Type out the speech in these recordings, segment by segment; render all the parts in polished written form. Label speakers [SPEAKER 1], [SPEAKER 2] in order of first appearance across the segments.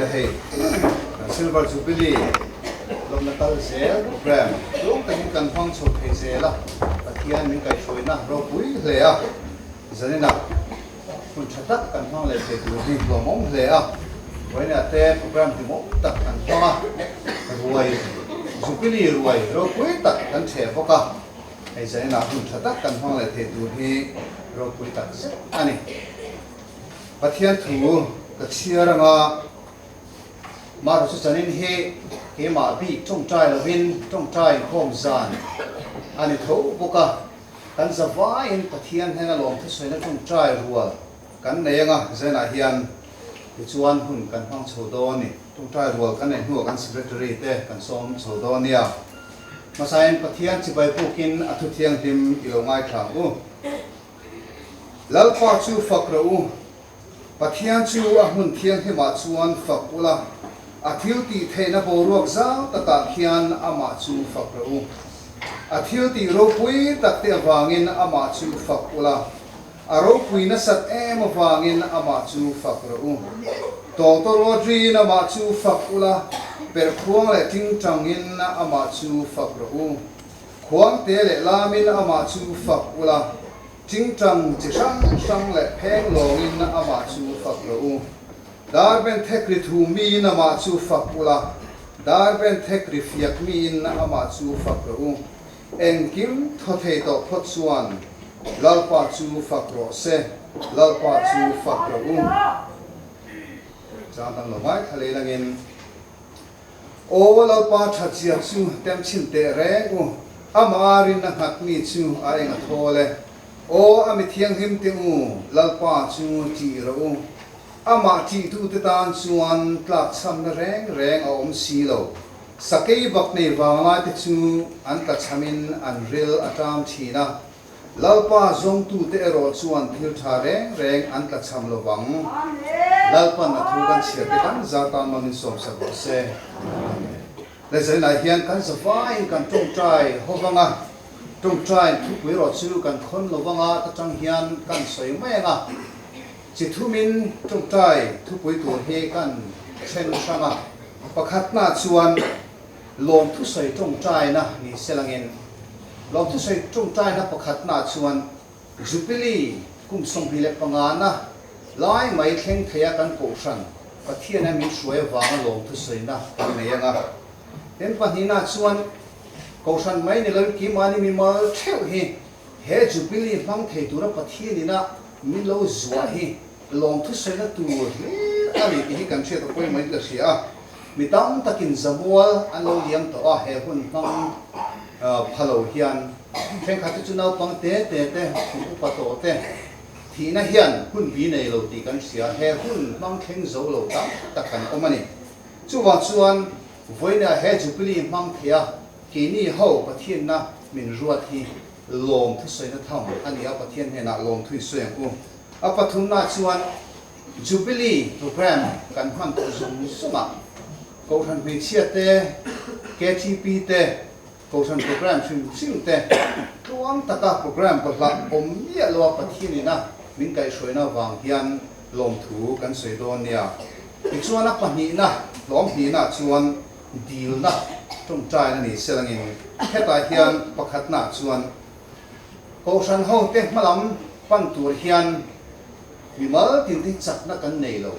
[SPEAKER 1] Awle hei kan Silver Jubilee lawmna kal zel program tlung takin kan hmang chho thei zel a, Pathian min kaihhruaina ropui hle a, zaninah hun tha tak kan hmang leh thei tur hi hlawmawm hle a, vawiinah te program hlimawm tak kan hmang a, ruai Jubilee ruai ropui tak kan chheh bawk a, hei zaninah hun tha tak kan hmang leh thei tur hi ropui tak zet a ni. Pathian thu ka chhiar anga Maru chu chanin hi keimah bik tawngtai lovin tawngtai inkhawm zan a ni tho bawk a, kan zavaiin Pathian hnena lawmthusawina tawngtai rual kan nei anga Zenah hian tichuan hun kan hmang chho dawn a ni. Tawngtai rual kan neih hnuah kan Secretary te kan sawm chho dawn nia. Hmasain Pathian chibai pukin a thu thianghlim i lo ngaithla ang u. Lalpa chu fak rawh u, Pathian chu a hmun thianghlimah chuan fak ula, a thil tih theihna boruak zau takah khian amah chu fak rawh u. A thil tih ropui tak te avangin amah chu fak ula, a ropui nasat em avangin amah chu fak rawh u. Tawltawrawdriin amah chu fak ula, perhkhuang leh tingtangin amah chu fak rawh u. Khuangte leh lamin amah chu fak ula, tingtang chi hrang hrang leh pheng lawngin amah chu fak rawh u. Darben thek ri thu miin amah chu fak ula, darben thek ri fiak miin amah chu fak rawh u. Engkim thaw thei tawh phawt chuan Lalpa chu fak rawh se, Lalpa chu fak rawh u. Chang dang lo ngai thla lei langin. Aw Lalpa that zia chu tem chhin teh reng u, amah rinna nghat mi chu a eng a thawl e. Aw a mi thianghlim te u, Lalpa chu tih rawh u. Amah tihtute tan chuan tlakchhamna reng reng a awm si lo. Sakei bak nei vanglai te chu an tlachhamin an ril a ṭam thin a. Lalpa zawngtute erawh chuan thil tha reng reng an tlachham lo vang. Lalpan a thu kan chhiar te kan zar tan mamin sawmsak rawh se. Amen. Le zainah hian kan zavaiin kan tawngtai ho vang a, tawngtai thupui erawh chu kan khawn lo vang a, ta tang hian kan sawi mai ang a. Chi thumin tawngtai thupui tur hi kan then hrang a, pakhatna chuan Lawmthusawi tawngtaina ni selangin, lawmthusawi tawngtaina pakhatnaah chuan Jubilee kum 25 na lai mai thleng theia kan kohhran Pathiana min hruai avanga lawmthusawina kan nei ang a. Tin pahnihnaah chuan kohhran mai ni loin keimahni mimal theuh hi he Jubilee hmang thei tura Pathianina min lo zuah hi lawmthusawina tur hlir a ni tih hi kan hriat a pawimawhin ka hria a. Mi tam takin zamual an lo liam tawh a, he hun hmang pha lo hian thenkhat te chu naupang te te te, kum upa tawh te thihna hian hun bi nei lo tih kan hria, he hun hmang thleng zo lo tam tak kan awm a ni. Chuvang chuan vawiinah he Jubilee hmang thei a, keini ho Pathianna min ruat hi lawm thusawina tham a ni a, Pathian hnenah lawm thu i sawi ang u. A pathumna chuan Jubilee program kan hman tawh zawng zawng a, Kohhran hmeichhia te, KTP te, Kohhran program hrim hrim te tluang taka program bawlhlah awm miah lo a Pathian ina min kaihhruaina vang hian lawmthu kan sawi dawn nia. Tichuan a pahnihna, hlawm hnihna chuan dilna tawngtaina ni selangin hetah hian pakhatna chuan Kohhran hote hmalam pan tur hian mimal tinte chakna kan nei lo.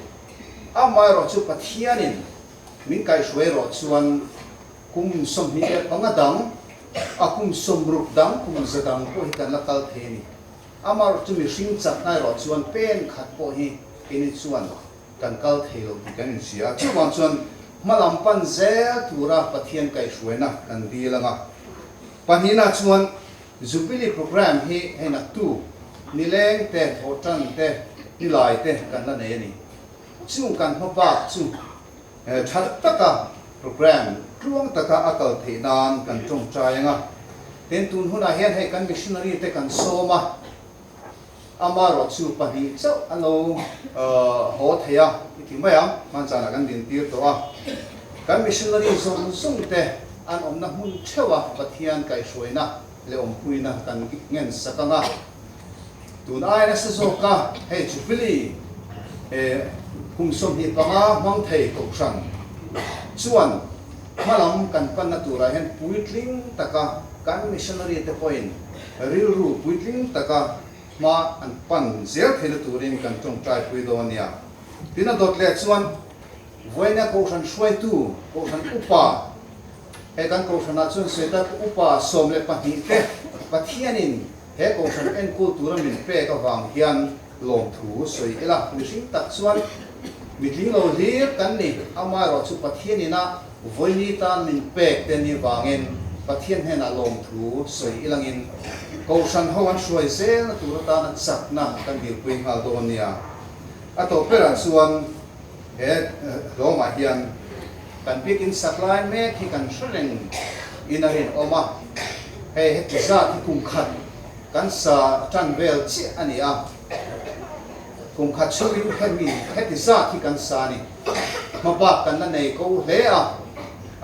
[SPEAKER 1] Amaherawh chu Pathianin min kaihhruai erawh chuan kum 25 dang, a kum 60 dang, kum za dang pawh hi kan la kal thei a ni. Amaherawh chu mihring chakna erawh chuan pen khat pawh hi keini chuan kan kal thei lo tih kan inhria a. Chuvang chuan hmalam pan zel tura Pathian kaihhruaina kan dil ang a. Pahnihna chuan Jubilee Programme hi hei naktu nileng te, thawhtan te, nilai te kan la nei a ni. Chung kan hma bak chu tha taka programme tluang taka a kal theih nan kan tawngtai ang a. Tin, tun hunah hian hei kan missionary te kan sawm a, amarawh chu pahnih chauh an lo haw thei a i ti mai ang, hmanzanah kan dintir tawh a. Kan missionary zawng zawng te an awmna hmun theuh a Pathian kaihhruaina leh awmpuina kan ngen sak ang a. Tun aia nasa zawk a hei Jubilee Kum 25 hmang thei Kohhran chuan hmalam kan panna turah hian puitling taka kan missionary te pawhin rilru puitling taka hma an pan zel theihna turin kan tawngtai pui dawn nia. Tin a dawt leh chuan Vawiina Kohhran hruaitu, Kohhran upa, he kan Kohhranah chuan sawi tak upa 12 te Pathianin he Kohhran enkawl tura min pek avang hian lawmthu sawi ila. Mihring tak chuan mitling lo hlir kan ni, amaherawhchu Pathianin a Vawini tan min pek te ni vangin Pathian hnenah lawmthu sawi ilangin Kohhran ho an hruai zelna tur atana chakna kan dilpui nghal dawn nia. A tawp berah chuan He hlawmah hian kan biakinn sak lai mek hi kan hre reng in a rinawm a, hei heti zat hi kum khat kan sa tan vel chiah a ni a, kum khat chhungin hemi heti zat hi kan sa a ni. Hmabak kan la nei ko hle a,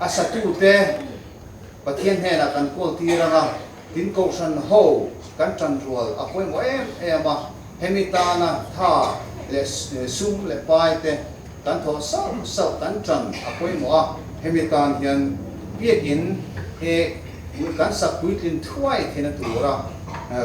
[SPEAKER 1] a satute Pathian hnenah kan kawl tir ang a, tin Kohhran ho kan tan rual a pawimawh em em a, hemi tana tha leh sum leh pai te kan thawh sauh sauh kan tan a pawimawh a, hemi tan hian biakin hi kan sak puitlin thuai theihna tura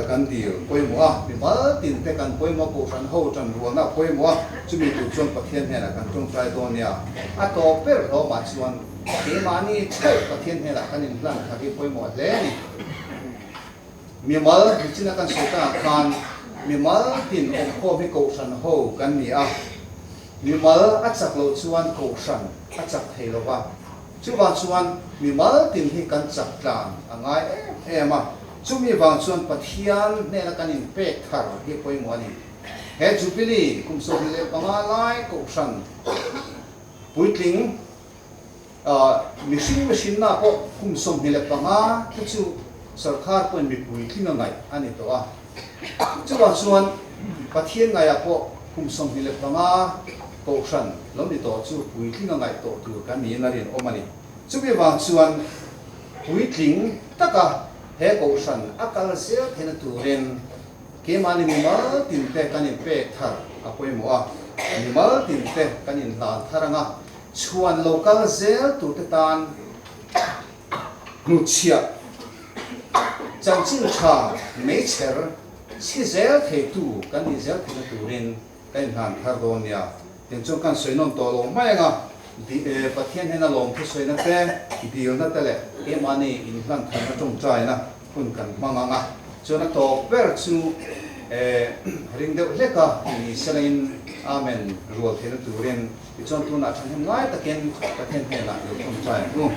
[SPEAKER 1] kan dil pawimawh a, mimal tin te kan pawimawh a, Kohhran ho tan rualna a pawimawh a, chumi tur chuan Pathian hnenah kan tawngtai dawn nia. A tawp ber hlawmah chuan. Keimahni theuh Pathian hnenah kan inhlan kha hi pawimawh hle a ni. Mimal nichina kan sawi takah khan mimal tin awmkhawm hi kohhran ho kan ni a, mimal a chak loh chuan kohhran a chak thei lo va, chuvang chuan mimal tin hi kan chak tlan a ngai em em a, chumi vang chuan Pathian hnena kan inpek thar hi pawimawh a ni. He Jubilee kum 25 lai kohhran puitling Mihring mihrinna pawh kum 25 te chu sorkar pawhin mipui tling a ngaih a ni tawh a. Chuvang chuan Pathian ngaihah pawh kum 25 kohhran lo ni tawh chu puitling a ngaih tawh tur kan niin a rinawm a ni. Chumi vang chuan puitling taka he kohhran a kal zel theihna turin keimahni mimal tinte kan inpek thar a pawimawh a, mimal tinte kan inhlan thar ang a. Chhuan lo kal zel turte tan hnutchhiah chanchin tha meichher chhi zel theitu kan nih zel theihna turin ka inhlan thar dawn nia. Tiang chuan kan sawi nawn tawh lo mai ang a, Pathian hnena lawmthu sawina te, dilna te leh keimahni inhlan tharna tawngtaina hun kan hmang ang a. Chuan a tawp ber chu ring deuh hlek a ni selain Amen rual theihna turin Tichuan tunah thahnem ngai takin Pathian hnenah lo tawngtai ang u.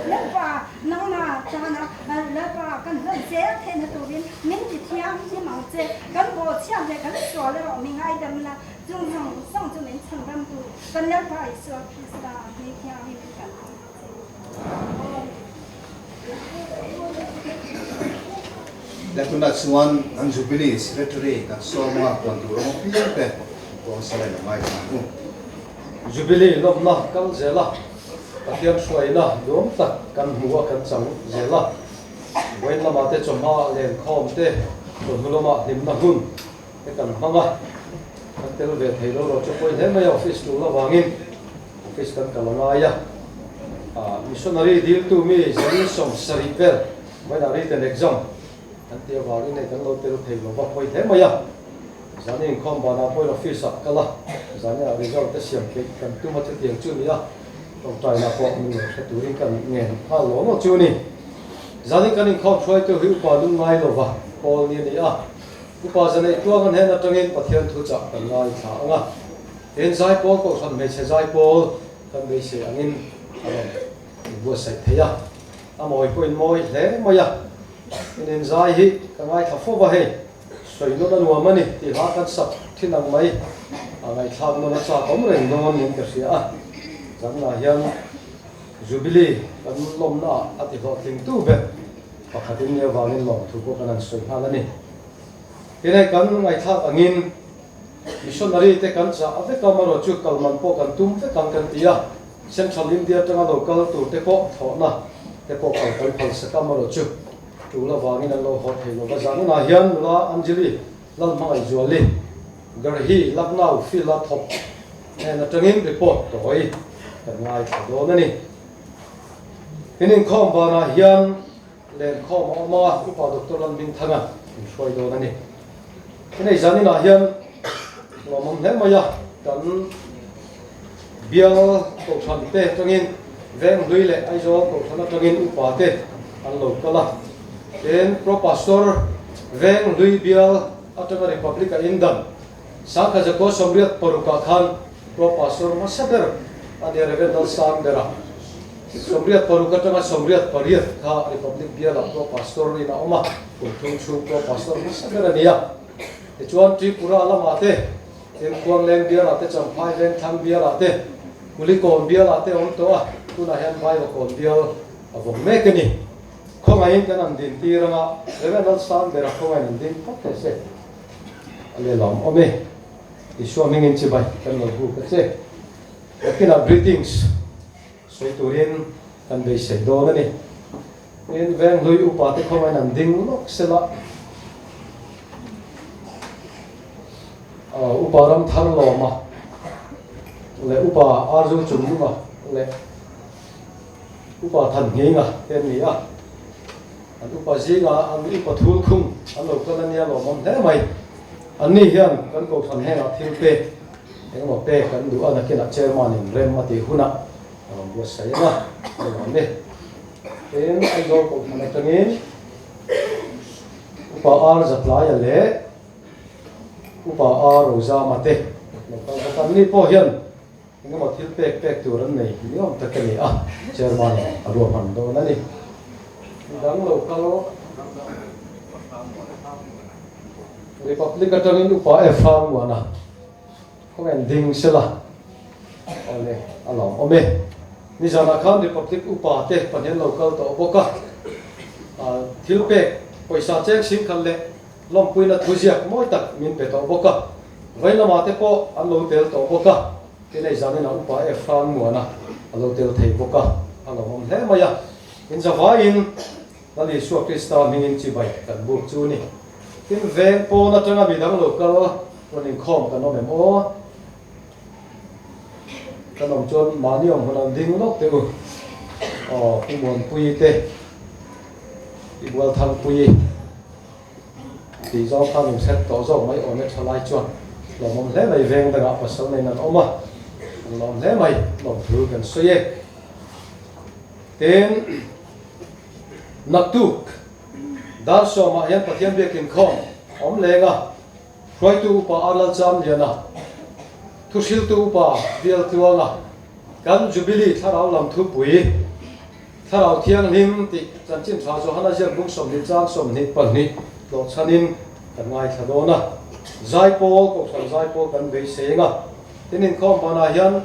[SPEAKER 2] Lalpa nangmah tana Lalpa kan hlan zel theihna turin min ti thianghlim ang che. Kan bawhchhiat leh kan sual erawh mi ngaidam la, chung zawng zawng chu min chhan ramtu kan Lalpa Isua Krista hming thianghlim in kan ti.
[SPEAKER 1] Leh tunah chuan kan Jubilee Secretary kan sawm a, puan tur awm apiang te pawh salai lo ngai thla ang u.
[SPEAKER 3] Jubilee lawmna kal zel a, Pathian hruaina nuam tak kan hmu a kan chang zel a. Vawiin lamah te chawhma lenkhawm te, chawhnu lamah hlimna hun te kan hmang a, kan tel ve thei lo rawh chu pawi hle mai a, office tul avangin office kan kal a ngai a. Missionary diltu mi zali 70 vel vawiinah written exam kan tih avangin hei kan lo tel thei lo va, pawi hle mai a. Zani inkhawm banah pawhin office ah kal a, zaniah result te siam peih kan tum a chutiang chu ni a, tawngtaina pawh min lo hre turin kan ngen nghal law law chu a ni. Zani kan inkhawm hruaitu hi upa lungngai lova pawl ni a ni a, Upa Zaneih Tuangan hnen atangin Pathian thu chah kan ngaithla ang a, tin Zaipawl Kohhran hmeichhe Zaipawl kan beisei angin a rawn inbuatsaih thei a, a mawi pawhin mawi hle mai a, in inzai hi ka ngaithla fo va hei, sawi nawn a nuam a ni tih hla kan sak thin ang mai, a ngaihthlak nawn a chak awm reng dawn niin ka hria a, zanah hian Jubilee kan lawmna ah a ti hlawhtlingtu ber. Pakhat in nia vangin lawmthu pawh kan han sawi nghal a ni. Tin hei kan ngaihthlak angin missionary te kan chah vek a, amaherawhchu kal man pawh kan tum vek ang kan ti a. Central India atanga lo kal tur te pawh thlawhna te pawh kal kan phal sak a, amaherawhchu tul avangin an lo haw thei lo va. Zanunah hian nula Anjali Lalhmangaihzuali Garhi Lucknow field-a thawk hnen atangin report tawi kan ngaithla dawn a ni. In inkhawm banah hian lenkhawm a awm a, Upa Doctor Lalhmingthanga in hruai dawn a ni. Inei zaninah hian lawmawm hle mai a, kan bial kohhran te atangin Venghlui leh Aizawl kohhran atangin upa te an lo kal a. Tin, Pro Pastor Venghlui bial atanga Republic a indan Sangkha Zakaw 86 ah khan Pro Pastor hmasa ber a nia Rev. Lalsang bera 86 atanga 88 kha Republic bialah Pro Pastor in a awm a, kum thum chhung Pro Pastor hmasa ber a ni a. Tichuan Tripura lamah te, Thingkhuangleng bialah te, Champhai Vengthlang bialah te, Kulikawn bialah te a awm tawh a, tunah hian Vaivakawn bial a vawm mek a ni. Khawngaihin kan an din tir anga Rev. Lalsang bera khawngaihin an ding phawt thei se a lehlam awm e. Isua hmingin chibai kan lo buk a che. Nakinah greetings sawi turin kan beisei dawn a ni. Tin, Venghlui upa te khawngaihin an ding lawk sela. Upa Ramthar Lawma leh Upa Arzu Chungnunga leh Upa Thannghinga te an ni a. An upa zinga an upa thul khung an lo kal a nia lawmawm hle mai. Anni hian kan kohhran hengah thil pek engemaw pek an duh a, nakinah chairman in rem a tih hunah a rawn buatsaih ang a, a lawm e. Tin, Aizawl kohhran atangin Upa R Zatlaia leh Upa R Rozama te lo kal bawk a. Anni pawh hian Engemaw thil pek pek tur an nei ni awm tak a ni a, Chairman in a ruahman dawn a ni. Midang lo kal Republic atangin Upa Ephraim Muana khawngaih ding sela awle a lawm awm e. Nizanah khan Republic Upa te pahnih an lo kal tawh bawk a, thil pek pawisa cheng singkhat leh lawmpuina thuziak mawi tak min pe tawh bawk a. Vai lamah te pawh an lo tel tawh bawk a, tinei zanin a upa Ephraim Muana a lo tel thei bawk a, a lawmawm hle mai a. Inzavaiin Lal Isua Krista hmingin chibai kan buk chu ni. Tin, veng pawn atanga midang lo kal rawn inkhawm kan awm em aw? Kan awm chuan mahni awm hun an ding lawk teh u. Aw, Pu Muanpuii te, Pi Bualthangpuii. Tih zawng khan in hret tawh zawk mai awm e tha lai chuan lawmawm hle mai veng dangah pasal nei nan awm a, an lawm hle mai lawmthu kan sawi e. Tin, naktuk dar sawmah hian Pathian biakin khawm awm leng a, hruaitu upa Arlal Chamliana, thuhriltu upa Bialtluanga, kan Jubilee thlarau lam thupui, Thlarau Thianghlim tih chanchin tha Johana ziak bung 20 chang 22 tlawh chhanin kan ngaithla dawn a. Zaipawl, Kohhran Zaipawl kan beisei eng a, tin inkhawm banah hian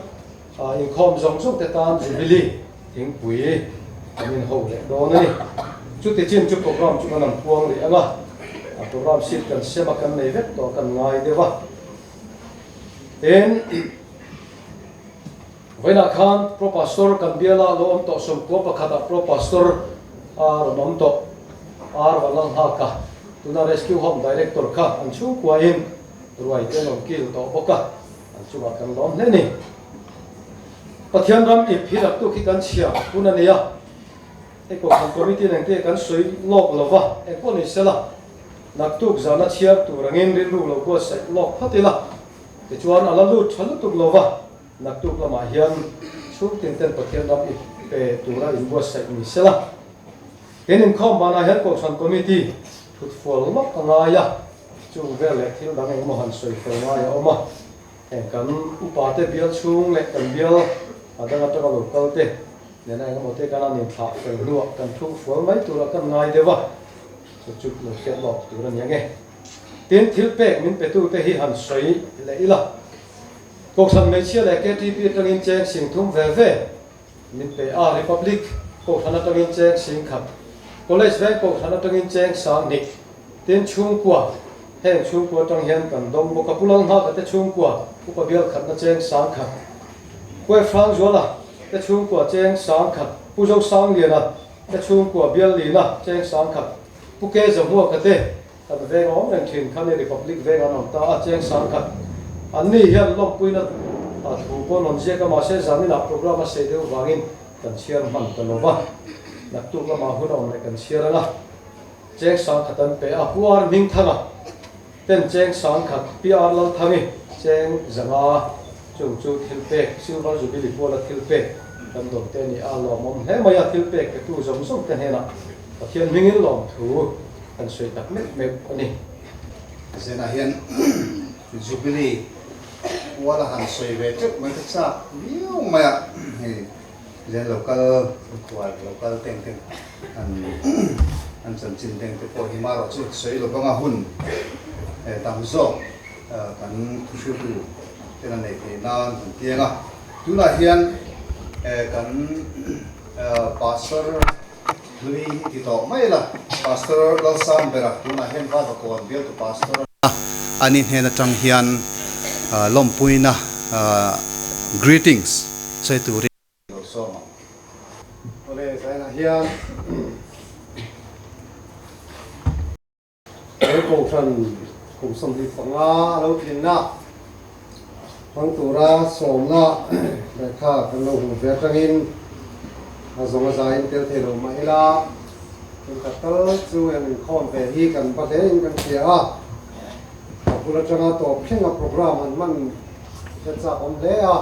[SPEAKER 3] inkhawm zawng zawng te tan Jubilee thingpui kan inho leh dawn a ni. Chuti chin chu program chu kan han puang leh ang a, a program sheet kan sem a kan nei vek tawh kan ngai deuh a. Tin. Vawiinah khan Pro Pastor kan biala lo awm tawh 11 ah Pro Pastor a rawn awm tawh R Vanlalnghaka tuna Rescue Home Director kha an chhungkuain ruai te an rawn kil tawh bawk a, an chungah kan lawm hle ni. Pathian ram ip hi naktuk hi kan chhia hun a ni a, hei Kohhran Committee in engtin kan sawi lawk lo va, engpawh ni sela naktuk zana chhiar tur angin rilru lo buatsaih lawk phawt ila, tichuan a la lut tha lutuk lo va. Naktuk lamah hian chhungtin ten Pathian ram i pe tura inbuatsaih ni sela. Tin, inkhawm banah hian Kohhran Committee thut fual lawk a ngai a, chung vel leh thil dang engemaw han sawi fel ngai a awm a. Heng kan upa te bial chhung leh kan bial a dang atanga lo kal te nena engemaw te kan han inthlah fel hnuah kan thu fual mai tura kan ngai deuh a, chu chu lo hriat lawk tur a ni ang e. Tin, thil pek min petute hi han sawi leh ila. Kohhran hmeichhia leh ktp atangin cheng 3000 ve ve min pe a, Republic Kohhran atangin cheng 10,000, College veng Kohhran atangin cheng 2000, tin chhungkua, heng chhungkua atang hian kan dawng bawk a, Pu Lalnghaka te chhungkua Upa bial khatna cheng 10,000, Kuai Hrangzuala. te chhungkua cheng sangkhat, Pu Zosangliana te chhungkua bial lina cheng sangkhat, Pu Ke Zahmuaka te kan veng a awm reng thin kha ni Republic veng an awm ta a cheng sangkhat. An ni hian lawmpuina thu pawh an rawn ziak a, mahse zaninah programme a sei deuh vangin kan chhiar hman ta lo va, naktuk lamah hun a awm leh kan chhiar ang a, cheng sangkhat an pe a, Pu Ar Hmingthanga ten cheng sangkhat, Pi Ar Lalthangi cheng zanga chung chu thil pek, Silver Jubilee puala thil pek kan dawn te a ni a, lawmawm hle mai a, thil pek petu zawng zawng te hnenah Pathian hmingin lawmthu kan sawi tak meuh meuh a ni.
[SPEAKER 1] Zenah hian Jubilee puala han sawi ve teuh mai te chak viau mai a, hei zen lo kal khual lo kal teng teng an an chanchin teng te pawh hi marawh chu sawi lo vanga hun tam zawk kan thuhriltu ten a neih theih nan kan tiang a. Tunah hian kan Pastor Hlui hi ti tawh mai la, Pastor Lalsangbera tunah hian Vavakawn bialtu Pastor a ni hnen atang hian lawmpuina greetings sawi turin lo sawm ang.
[SPEAKER 4] Awle, zainah hian He Kohhran kum 25 a lo tlinna hmang tura sawmna lehkha kan lo hmu ve atangin a zawng a zaiin tel thei lo mah ila tumkhat tal chu eng inkhawm ve hi kan va hle in kan hria a, a bul atanga tawp thlenga programme han hman te chak awm hle a,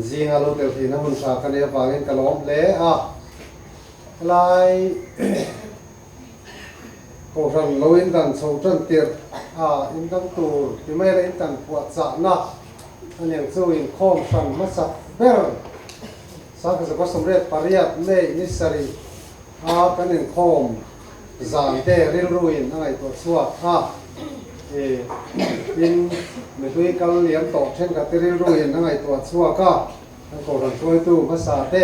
[SPEAKER 4] zinga lo tel theihna hun tha ka nei avangin ka lawm hle a, helai. Kohhran lo indan chho tan tirh a indang tur ti mai la intan phuah chahna a niang chu inkhawm hran hmasak ber Sangkhaza khaw 88 May ni sarih a kan inkhawm zan te rilru in a ngaihtuah chhuak a i tin mihlui kal liam tawh thenkhat te rilru in a ngaihtuah chhuak a kan kohhran hruaitu hmasa te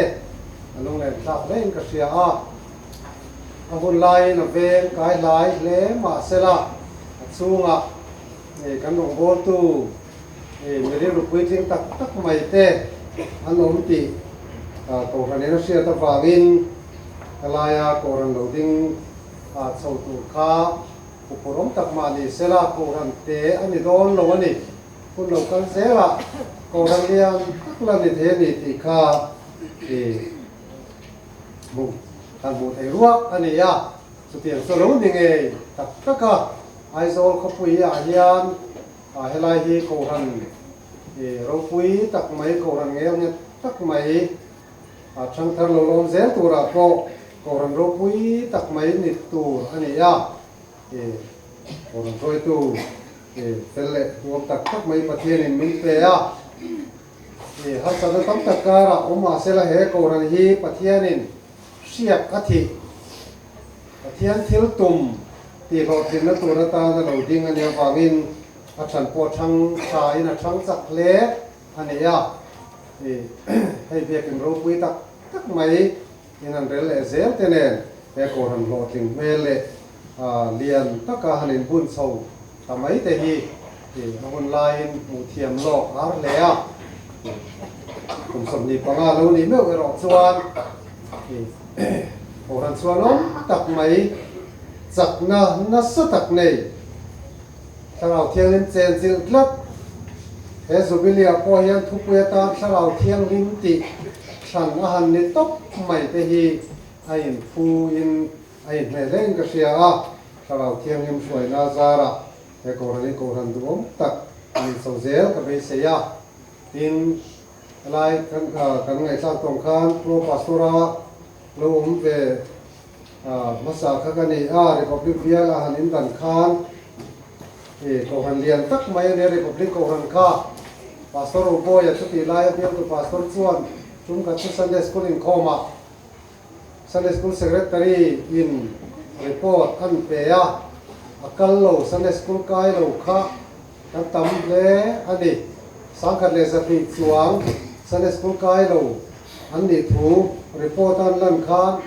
[SPEAKER 4] a lunglen thlak hle in ka hria a. A hun laiin a veng kai hlai hle mahsela a chhungah kan rawngbawltu mi rilru puitling tak tak mai te an awm tih Kohhranin a hriat avangin helaia Kohhran lo ding chho tur kha huphurhawm tak mah ni sela Kohhran te a ni dawn lo a ni. Hun lo kal zelah Kohhran lian tak la ni thei a ni tih kha Hmuh kan hmuh thei ruak a ni a, chutiang chu lo ni ngei tak tak a, Aizawl khawpui ah hian helai hi Kohhran ropui tak mai, Kohhran ngel nghet tak mai, thangthar lo lawm zel turah pawh Kohhran ropui tak mai ni tur a ni a, Kohhran hruaitu fel leh nuam tak tak mai Pathianin min pe a. He harsatna tam tak karah awm mah sela he Kohhran hi Pathianin hriak a thih, Pathian thil tum tih hlawhtlinna tur atana lo ding a nih avangin a chhan pawh thang thain a thang chak hle a ni a. Hei biakin ropui tak tak mai in an rel leh zel te nen he Kohhran hlawhtling hmel leh lian taka han inbun chho ta mai te hi a hun laiin hmuh thiam lawk a har hle a. Kum 25 lo nih meuh erawh chuan Kohhran chuan awm tak mai chakna nasa tak nei Thlarau Thianghlim chenchilh tlat. He Jubilee-ah pawh hian thupui atan Thlarau Thianghlim tih thlan a han ni tawp mai te hi a inphu in A inhmeh hlein ka hria a, Thlarau Thianghlim hruaina zarah he Kohhran hi Kohhran duhawm tak a nih chho zel ka beisei a. Tin, helai kan kan ngaihthlak tawng khan Pro Pastor-a lo awm ve hmasa kha ka ni a, Republic bial a han indan khan i Kohhran lian tak mai a nia Republic Kohhran kha. Pastor Rubawia chutih laia bialtu Pastor chuan tum khat chu Sunday School inkhawmah Sunday School Secretary in report an pe a, a kal lo Sunday School kai lo kha kan tam hle a ni. 1100 chuang Sunday School kai lo an nih thu report an lan khan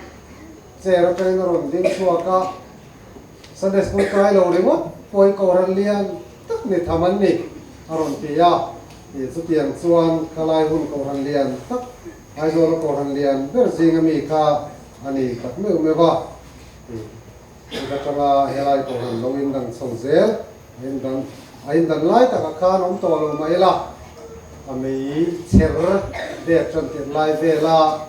[SPEAKER 4] chair atangin a rawn ding chhuak a, Sunday School kai lo ringawt pawhin Kohhran lian tak ni tham an ni a rawn ti a, chutiang chuan khalai hun Kohhran lian tak. Aizawl a Kohhran lian ber zinga mi kha a ni tak meuh meuh a. Heng atanga helai Kohhran lo indang chho zel a indang a indan lai takah khan awm tawh lo mah ila, a mei chher dek tan tirh lai vela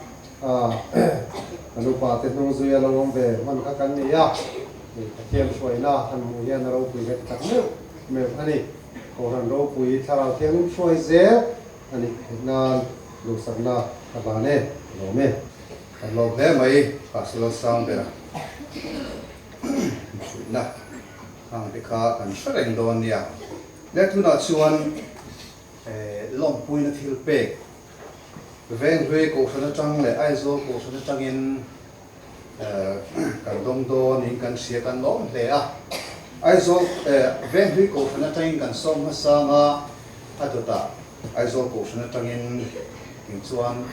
[SPEAKER 4] kan upa te hnung zuia lo awm ve hman kha kan ni a, Pathian hruaina han hmuh hian a ropui ka ti tak meuh meuh a ni. Kohhran ropui Thlarau Thianghlim hruai zel a nih theih nan duhsakna ka hlan e, ka lawm e.
[SPEAKER 1] Kan lawm hle mai Pastor Lalsangbera hruihna hang te kha kan hre reng dawn nia. Le tunah chuan lawmpuina thil pek Venghlui Kohhran atang leh Aizawl Kohhran atangin kan dawng dawn in kan hria kan lawm hle a. Aizawl Venghlui Kohhran atangin kan sawm hmasang a, a dawtah Aizawl Kohhran atangin ting chuan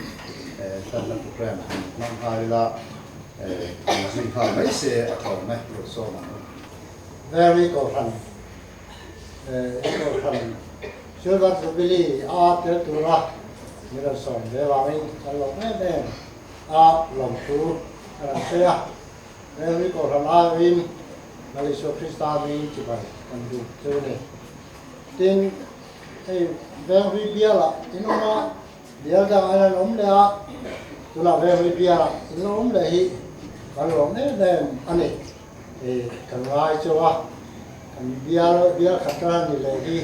[SPEAKER 1] hlanna program han hmang nghal ila, kan zui nghal mai se a tha awm e, lo sawm ang u.
[SPEAKER 5] Venghlui Kohhran Kohhran Silver Jubilee a tel tura min rawn sawm ve vangin kan lawm em em a, lawmthu ka rawn sawi a. Venghlui Kohhran aiawhin Lal Isua Krista hmingin chibai kan duh chu a ni. Tin, hei Venghlui bialah in awm a, bial dangah hian an awm leh a, tunah Venghlui bialah in lo awm leh hi kan lawm em em a ni. Kan ngai chu a, kan bial bial khat ka ni leh hi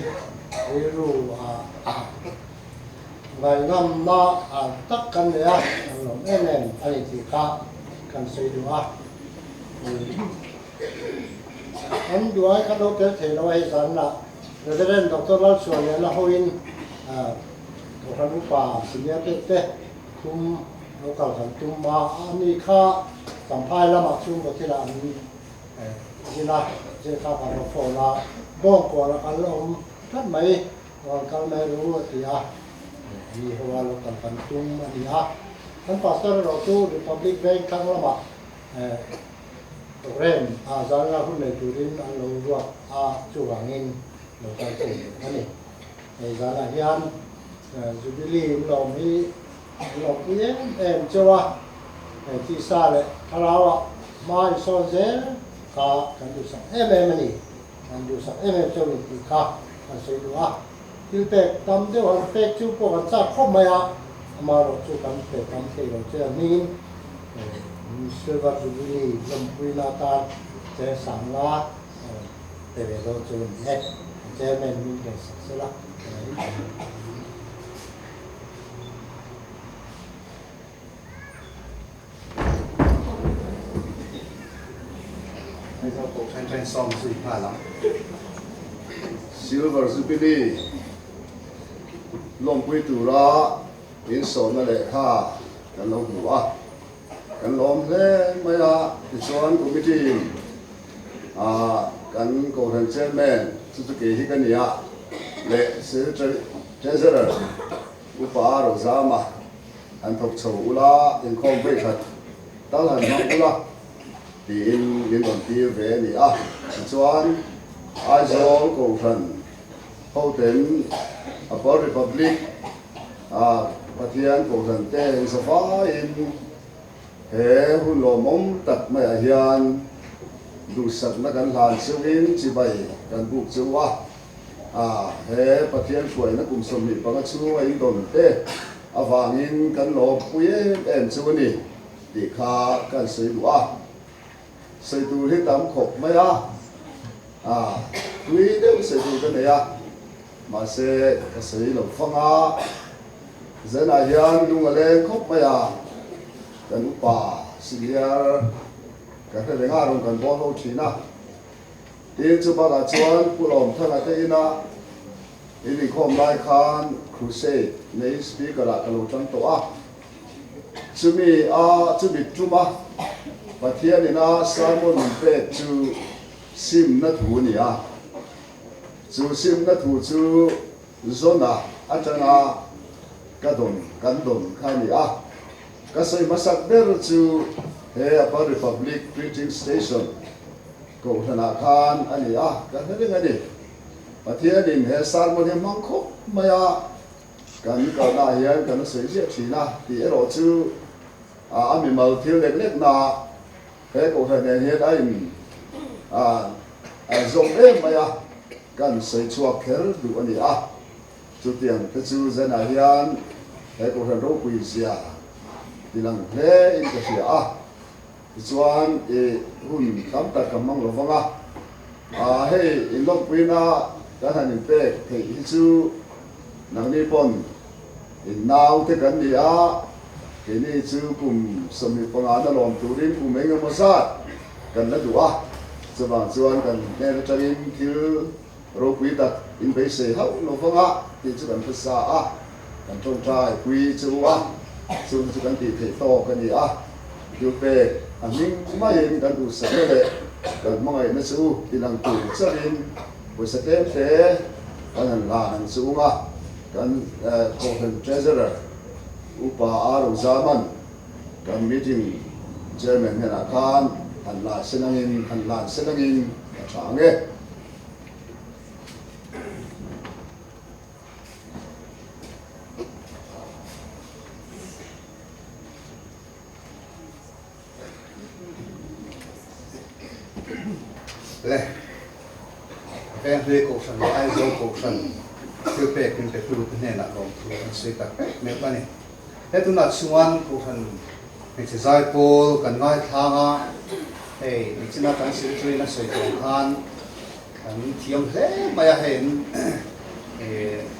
[SPEAKER 5] rilru ngaingamna tak kan nei a, kan lawm em em a ni tih kha kan sawi duh a. An duai kha lo tel thei lo a hei zanah Reverend Doctor Lalchhuahliana hoin Kohhran Upa Senior te te Khum lo kal kan tum a, ani kha Champhai lamah chhungkaw thilah an zin a, zir kha kan rawn phone a, Bawngkawn a kal awm tlat mai, rawn kal mai ru a ti a, ani ho a lo kal kan tum a ni a. Kan pastor erawh chu Republic Bank thlang lamah program ah zan la hun nei turin an lo ruat a, chuvangin lo kal thei a ni. Hei zanah hian Jubilee in lawm hi an lawmpui em em cheu a, hei tisa leh thlarauah hma i sawn zel kha kan duhsak em em a ni, kan duhsak em em cheu in tih kha kan sawi duh a, thil pek tam deuh han pek chu pawh kan chak khawp mai a, amaherawh chu kan pe tam thei lo che a hmingin Silver Jubilee lawmpuina atan che sangla Pe ve dawn chu a ni e. Chairman min rawn sak sela ka la ring thei ang.
[SPEAKER 1] Aizawl Kohhran ṭhen sawm zui nghal ang.
[SPEAKER 6] Silver Jubilee lawmpui tura insawmna lehkha kan lo hmu a. Kan lawm hle mai a, tichuan committee in kan Kohhran Chairman chu chu kei hi ka ni a, leh Secretary Treasurer Upa Rozama han thawk chho ula, inkhawm vei khat tal han hmang ula tiin min rawn tir ve a ni a. Tichuan Aizawl Kohhran hoten Upper Republic A Pathian Kohhran te in zavaiin he hun lawmawm tak maiah hian duhsakna kan hlan cheuhin chibai kan buk cheu a. A he Pathian hruaina kum 25 chhunga in dawn te avangin kan lawmpui em em cheu a ni tih kha kan sawi duh a. Sawi tur hi tam khawp mai a, a tui deuh sawi tur ka nei a. Mahse, ka sawi lo fang a, Zenah hian lung a leng khawp mai a, kan upa senior ka hre reng a, rawn kan bawl ho thin a. Tin, chu bakah chuan Pu Lawmthanga te ina in inkhawm lai khan crusade nei speaker ah ka lo tang tawh a. Chumi a chumi tuma Pathian ina sermon min pek chu simna thu a ni a. Chu simna thu chu Zona atanga ka dawn kan dawn kha a ni a. Ka sawi hmasak ber chu he Upper Republic Preaching Station kohhranah khan a ni a, ka hre reng a ni. Pathianin he sermon hi hmang khawp mai a. kan kalna ah hian kan sawi ziah thin a tih erawh chu a mimal thil lek lek na he kohhran nen hian a in zawm em mai a, kan sawi chhuak kher duh a ni a. Chutiang te chu zanah hian he kohhran ropui zia ti lang hle in ka hria a, tichuan i hun tam tak ka hmang lo vang a, ah hei inlawmpuina kan han inpek theih hi chu nangni pawn in nau te kan ni a, keini chu kum 25 na lawm turin kum eng emaw zat kan la duh a, chuvang chuan kan hnen atangin thil Ropui tak in beisei hauh lo vang a tih chu kan hre sa a, kan tawngtai pui che u a, chung chu kan tih theih tawk a ni a, thil pek a hming maiin kan duhsakna leh kan hmangaihna che u ti lang tur chauhin pawisa tlem hle kan han lan ang che ung a, kan Kohhran Treasurer Upa A Rozaman kan meeting Chairman hnenah khan han la se langin han lan se langin a tha ang e.
[SPEAKER 1] Le Venghlui Kohhran leh Aizawl Kohhran thil pek min pe tu te hnenah lawmthu an sawi tak meuh a ni. He tunah chuan Kohhran hmeichhe zaipawl kan ngaithlang a, hei nichina kan secretary-in a sawi tawh khan kan thiam hle mai a, hei an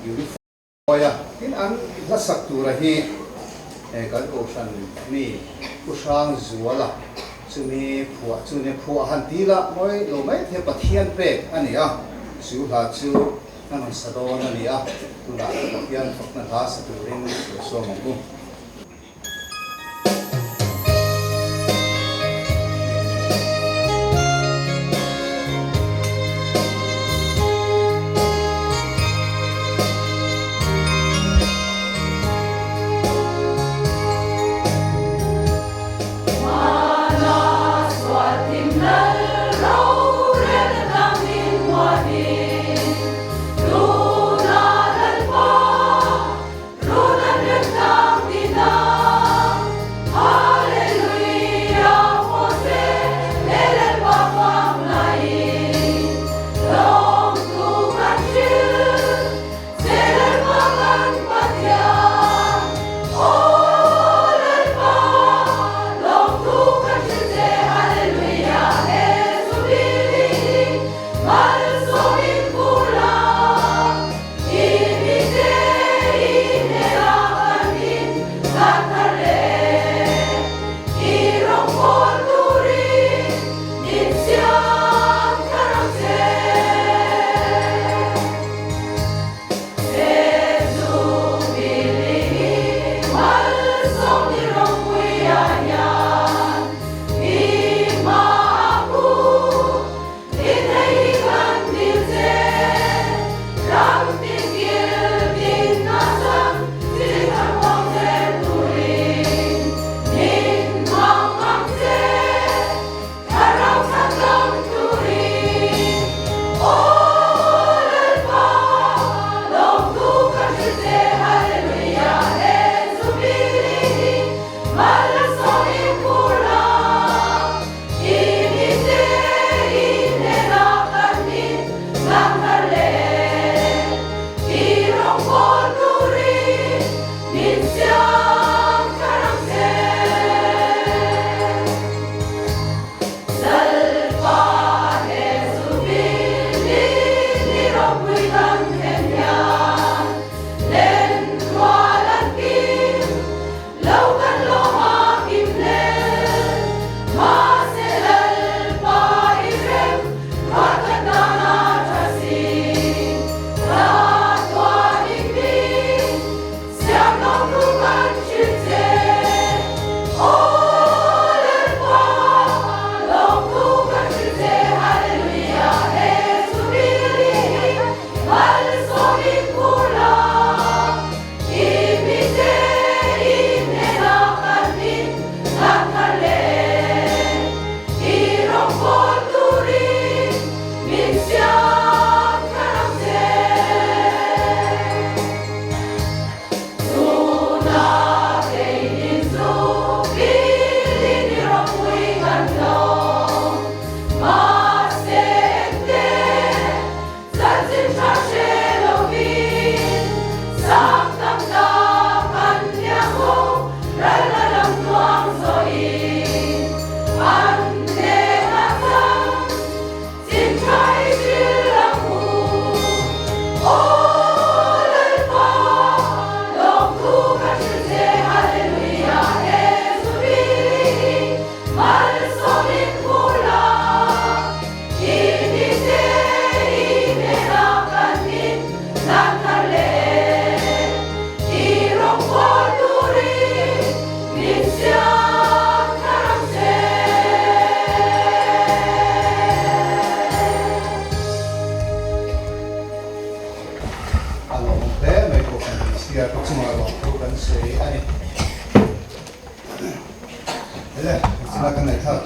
[SPEAKER 1] uniform a, tin an hlasak tura hi kan Kohhran mi Pu Hrang Zuala chumi phuah chu nia phuah han ti la mawi lo mai thei Pathian pek a ni a, chu hla chu a rawn sa dawn a ni a, tunah Pathian fakna hla sa turin lo sawm ang u.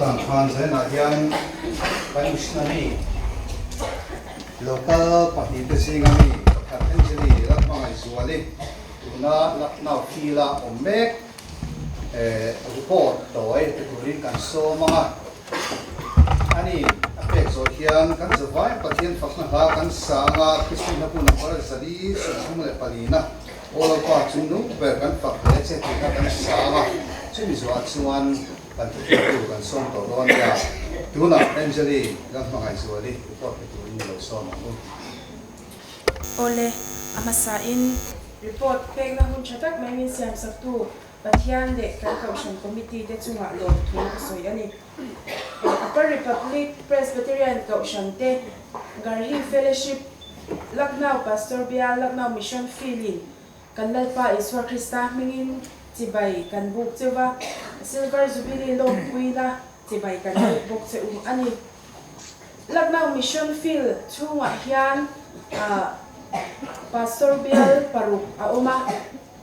[SPEAKER 1] ang khan zainah hian kan missionary local pahnihte zinga mi pakhat Angeli Lalhmangaihzuali tuna Lucknow field-a awm mek report tawi pe turin kan sawm ang a. Ani a pek zawh hian kan zavai Pathian fakna hla kan sa ang a, Kristi hla hun number 434 na Aw Lalpa chung nung ber kan fak hle che tih kha kan sa ang a, chumi zuah chuan kan thuthlengtu kan sawm tawh dawn nia. Tunah Angeli Lalhmangaihzuali report pe turin i lo sawm ang u.
[SPEAKER 7] Awle, a hmasain report pekna hun tha tak mai min siamsaktu Pathian leh kan Kohhran Committee te chungah lawmthu a sawi a ni. Upper Republic Presbyterian Kohhran te, Garhi Fellowship, Lucknow Pastor Bial, Lucknow Mission Field-in kan Lalpa Isua Krista hmingin chibai kan buk cheu va, Silver Jubilee lawmpuina chibai kan buk bawk che u a ni. Lucknow Mission Field chhungah hian Pastor Bial paruk a awm a,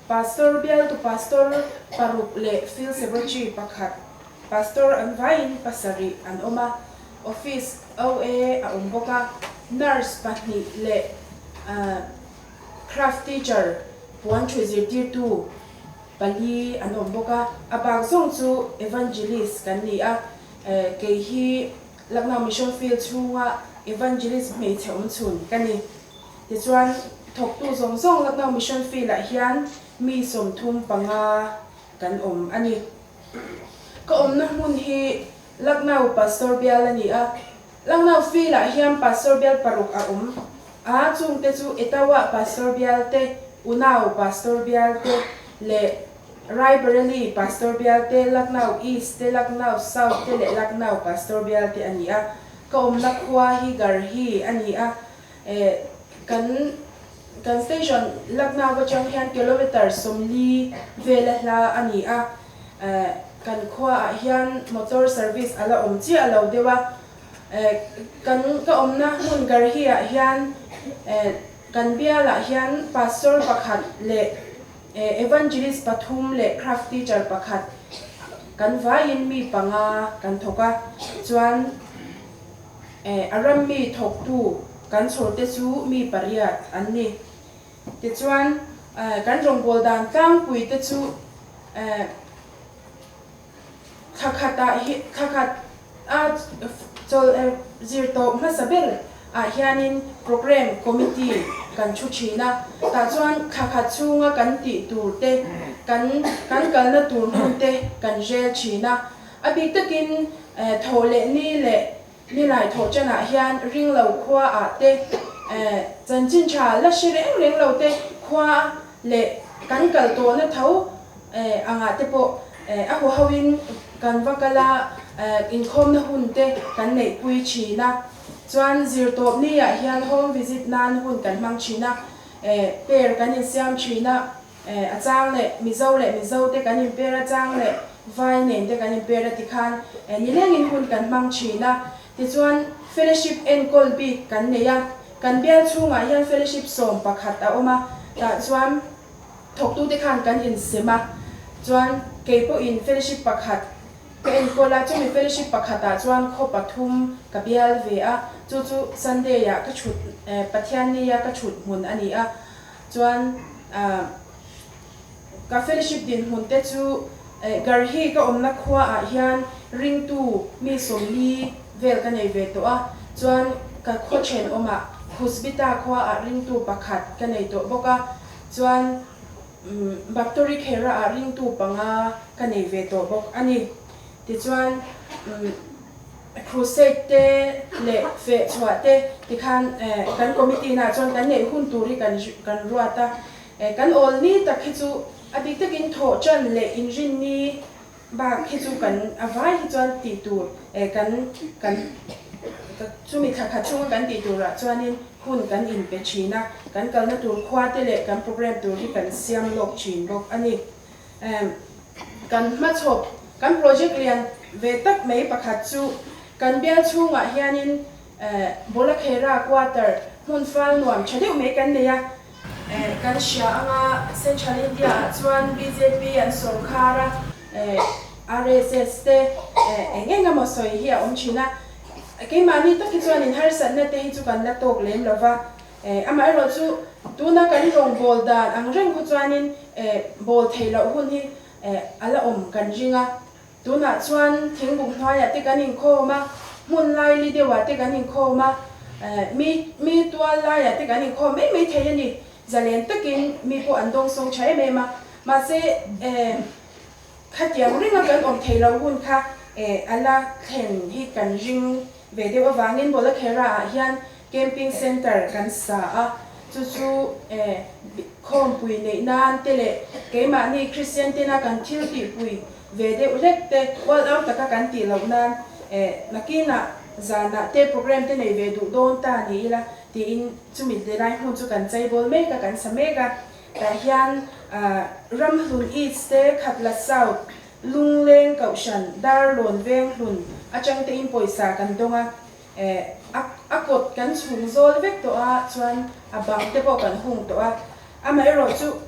[SPEAKER 7] Pastor bialtu Pastor paruk leh Field Secretary pakhat, Pastor an vaiin pasarih an awm a, Office OA a awm bawk a, Nurse pahnih leh Craft Teacher puan thu zirtirtu pali an awm bawk a, a bak zawng chu Evangelist kan ni a, kei hi Lucknow Mission Field chhunga Evangelist hmeichhe awmchhun ka ni. Tichuan, thawktu zawng zawng Lucknow Mission Field-ah hian mi 35 kan awm a ni. Ka awmna hmun hi Lucknow Pastor Bial a ni a. Lucknow Field-ah hian Pastor Bial paruk a awm a, chungte chu Etawah Pastor Bial te, Unau Pastor Bial te leh Raebareli Pastor Bial te, Lucknow East te, Lucknow South te leh Lucknow Pastor Bial te a ni a. Ka awmna khua hi Garhi a ni a, kan kan station Lucknow atang hian kilometer 40 vela hla a ni a, kan khuaah hian motor service a la awm chiah lo deuh a, kan ka awmna hmun Garhi-ah hian kan bialah hian pastor pakhat leh evangelist pathum leh craft teacher pakhat kan vaiin mi panga kan thawk a, chuan A ram mi thawktu kan chhawrte chu mi pariat an ni. Tichuan, kan rawngbâwl dan tlangpuite chu thla khatah hi thla khat a chawlh zir tawp hmasa ber ah hianin Programme Committee kan thu thin a. Tah chuan thla khat chhunga kan tih tur te, kan kan kalna tur hmun te kan rel thin a. A bik takin thaw leh ni leh nilai thawh chanah hian ring lo khua ah te chanchin tha la hre reng reng lo te khua leh kan kal tawhna tho angah te pawh a hu ho in kan va kal a, inkhawmna hun te kan neih pui thin a. Chuan zirtawp ni ah hian home visit nan hun kan hmang thin a, pair kan insiam thin a. A chang leh Mizo leh Mizo te kan inper a chang leh Vai nen te kan inper a tikhan nilengin hun kan hmang thin a. Tichuan fellowship enkawl bik kan nei a, kan bial chhungah hian fellowship 11 a awm a, tah chuan thawktute khan kan insem a, chuan kei pawhin fellowship pakhat ka enkawl a, chumi fellowship pakhatah chuan khaw pathum ka bial ve a, chu chu Sunday ah ka thut Pathianni a ka thut hmun a ni a. Chuan ka fellowship dinhmun te chu Garhi ka awmna khua ah hian ringtu mi 40 vel ka nei ve tawh a, chuan ka khaw thenawm ah Khusbita khua ah ringtu pakhat ka nei tawh bawk a, chuan Baktori Khera ah ringtu panga ka nei ve tawh bawk a ni. Tichuan. Crusade te leh feh chhuah te tikhan kan committee nah chuan kan neih hun tur hi kan kan ruat a, kan awl ni tak hi chu a bik takin thawh tan leh inrin ni bak hi chu kan a vai hi chuan tih tur kan kan chumi thla khat chhunga kan tih turah chuanin hun kan inpe thin a, kan kalna tur khua te leh kan program tur hi kan siam lawk thin bawk a ni. Kan hmachhawp, kan project lian ve tak mai pakhat chu kan bial chhungah hianin Bolakhera quarter hmun fal nuam tha deuh mai kan nei a. Kan hria anga Central India ah chuan bjp an sawrkhar a. RSS te eng eng emaw sawi hi a awm thin a. Keimahni tak hi chuanin harsatna te hi chu kan la tawk lem lo va. Amaherawh chu tuna kan rawngbâwl dan ang reng khu chuanin bâwl theih loh hun hi a la awm kan ring a. Tunah chuan thingbuk hnuaiah te kan inkhawm a, hmun laili deuhah te kan inkhawm a, mi mi tual laiah te kan inkhawm mai mai thei a ni. Zalen takin mi pawh an dawngsawng tha em em a, mahse khatiang ringa kan awm theih loh hun kha a la thlen hi kan ring ve deuh avangin Bawlakhera ah hian Camping Centre kan sa a, chu chu khawmpui neih nan te leh keimahni Kristian tena kan thil tihpui ve deuh hlek te all out taka kan tih loh nan nakinah zanah te program te nei ve duh dawn ta ni ila tiin chumi lai hmun chu kan cheibawl mek a, kan sa mek a. Tah hian Ramhlun East te Khatla South Lungleng Kohhran Darlawn Venghlun atang tein pawisa kan dawng a. A a kawt kan chhung zawl vek tawh a, chuan a bang te pawh kan hung tawh a. Amaherawhchu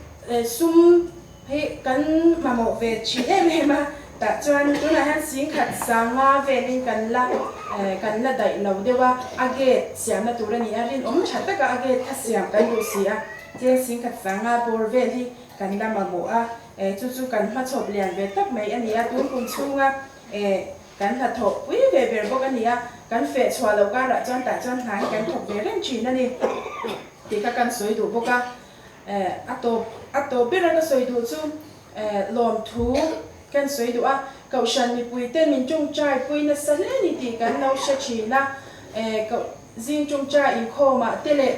[SPEAKER 7] sum hi kan mamawh ve thin em em a, tah chuan tunah hian singkhat sanga velin kan la kan la daih lo deuh a, a gate siamna tur a ni a, rinawm tha taka a gate kha siam kan duh si a, cheng singkhat sanga bawr vel hi kan la mamawh a, chu chu kan hmachhawp lian ve tak mai a ni a, tun kum chhunga Kan hnathawh pui ve ber bawk a ni a, kan feh chhuah loh karah chuan tah chuan hna hi kan thawk ve reng thin a ni tih kha kan sawi duh bawk a. A tawp a tawp bera ka sawi duh chu lawmthu kan sawi duh a, Kohhran mipuite min tawngtai pui nasa hle ni tih kan lo hre thin a, zing tawngtai inkhawmah te leh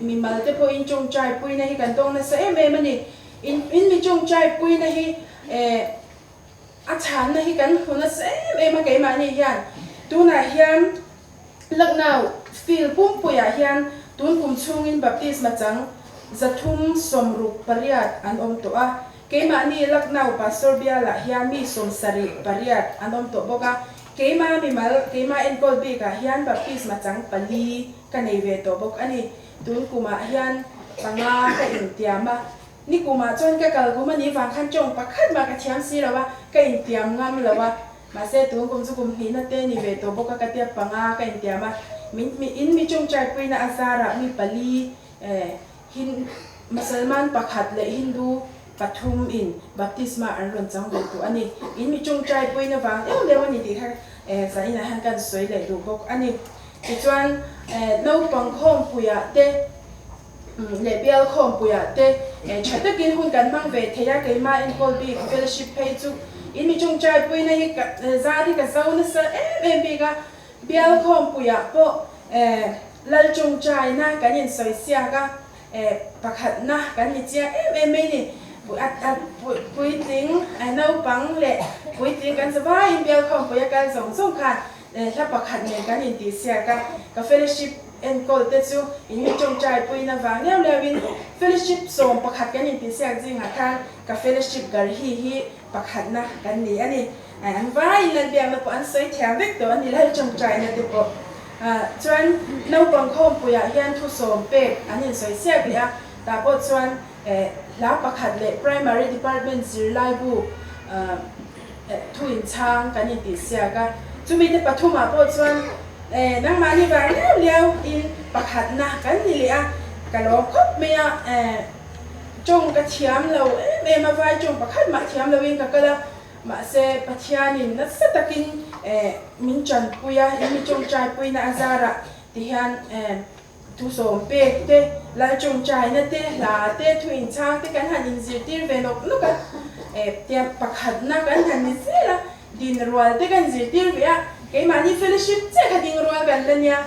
[SPEAKER 7] mimal te pawhin tawngtai puina hi kan tawng nasa em em a ni. In mi tawngtai puina hi A chhanna hi kan hmu nasa em em a keimahni hian tunah hian Lucknow field pumpuiah hian tun kum chhungin baptisma chang 368 an awm tawh a, keimahni Lucknow Pastor bialah hian mi 78 an awm tawh bawk a, keima mimal keima enkawl bikah hian baptisma chang pali ka nei ve tawh bawk a ni. Tun kumah hian panga ka intiam a. Ni kumah chuan ka kal kum a nih vang khan tawng pakhat mah ka thiam si lo a, ka intiam ngam lo a. Mahse tun kum chu kum hnihna te ni ve tawh bawk a ka tia panga ka intiam a. Min mi in mi tawngtai puina a zarah mi pali eh Hin Musalman pakhat leh Hindu pathum in baptisma an rawn chang ve tawh a ni. In mi tawngtai puina vang deuh deuh a ni tih kha eh zaninah hian kan sawi leh duh bawk a ni. Tichuan eh naupang khawmpuiah te. Leh bial khawmpuiah te tha takin hun kan hmang ve thei a, keimah enkawl bik fellowship phei chu in mi tawngtai puina hi ka zar hi ka zo nasa em em bik a, bial khawmpuiah pawh lal tawngtaina kan insawi siak a, pakhatna kan ni chiang em em mai ni, puitling naupang leh puitling kan zavaiin bial khawmpuia kal zawng zawng khan Hla pakhat nen kan intihsiak a, ka fellowship enkawl te chu in mi tawngtai puina vang leu leu in fellowship 11 kan intihsiak zingah khan ka fellowship garhi hi pakhatna kan ni a ni. An vaiin Lalbiakna pawh an sawi thiam vek tawh a ni Lal tawngtaina te pawh. Chuan naupang khawmpuiah hian thu sawm pek an insawi siak leh a, tah pawh chuan hla pakhat leh primary department zirlaibu Thu inchhang kan intihsiak a, chumi te pathumah pawh chuan nangmahni vang liau liau in pakhatna kan ni leh a, ka lawm khawp mai a, tawng ka thiam lo em em a, vai tawng pakhat mah thiam lo in ka kal a, mahse Pathianin nasa takin min tanpui a, in mi tawngtai puina a zarah ti hian Thu sawm pek te, lal tawngtaina te, hla te, thu inchhang te kan han inzirtir ve nawk nawk a, tia pakhatna kan han ni zel a, din rual te kan zirtir ve a, keimahni fellowship chiah kha ding rual kan la nia,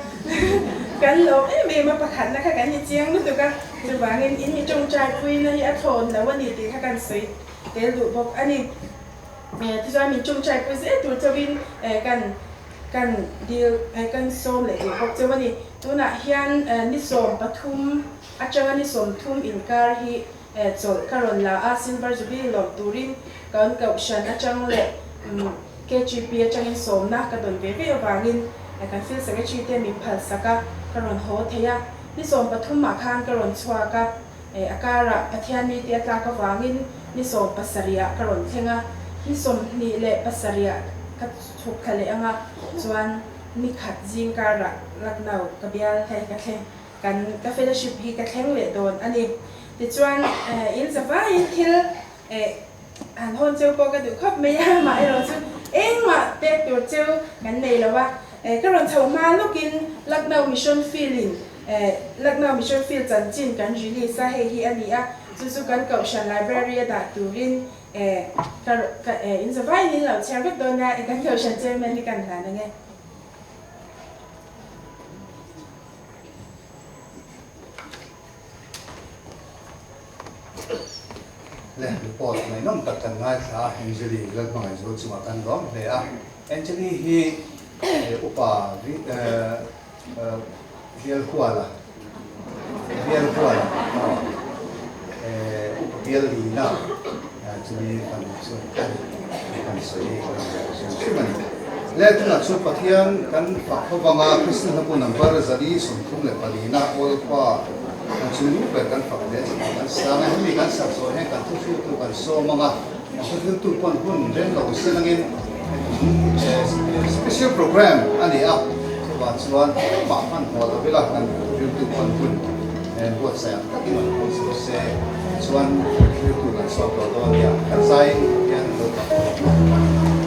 [SPEAKER 7] kan lawm em em a, pakhatna kha kan ni chiang lutuk a, chuvangin in mi tawngtai puina hi a thlawn lo a ni tih kha kan sawi tel duh bawk a ni. Tichuan min tawngtai pui zel tur chauhin kan. Kan dil kan sawm leh duh bawk cheu a ni. Tunah hian ni 13 atanga ni 30 inkar hi chawlh ka rawn la a, Silver Jubilee lawm turin kan Kohhran atang leh KGP atangin sawmna ka dawn ve ve avangin kan Field Secretary te min phalsak a, ka rawn haw thei a. Ni 13 ah khan ka rawn chhuak a, a karah Pathianni te a tlak avangin ni 17 ah ka rawn thleng a. Ni 27 ah ka chhuk thla leh anga chuan ni khat zing karah Lucknow ka bial hei ka thleng kan ka fellowship hi ka thleng leh dawn a ni. Tichuan in zavaiin thil han hawn cheu pawh ka duh khawp mai a, amaherawhchu engmah pek tur cheu kan nei lo a, ka rawn chhoh hma lawkin Lucknow Mission Field in Lucknow Mission Field chanchin kan release a, hei hi a ni a, chu chu kan Kohhran Library a dah turin ka ka in zavaiin in lo chhiar vek dawn a, kan Kohhran Chairman hi kan hlan ang e.
[SPEAKER 1] Le report ngaihnawm tak kan ngaithla a, Angeli Lalhmangaihzual chungah kan lawm hle a. Angeli hi upa Bialhuala Bialhuala upa Biallina chumi kan chu kan sawi hrim hrim a ni. Le tunah chu Pathian kan fak ho vanga Kristian hlapu number 134 na Awlpa kan chu nu ber kan fak hle chu kan sang a, hemi kan sak zawh hian kan thuhriltu kan sawm ang a, kan thuhriltu pawn hun rem lo sin angin special program a ni a, chuvang chuan mah hmanhmawh lo ila kan thuhriltu pawn hun buatsaih ang takin an hmang se se chuan thuhriltu kan sawm tawh dawn nia, kan zaiin hian lo fak tawh.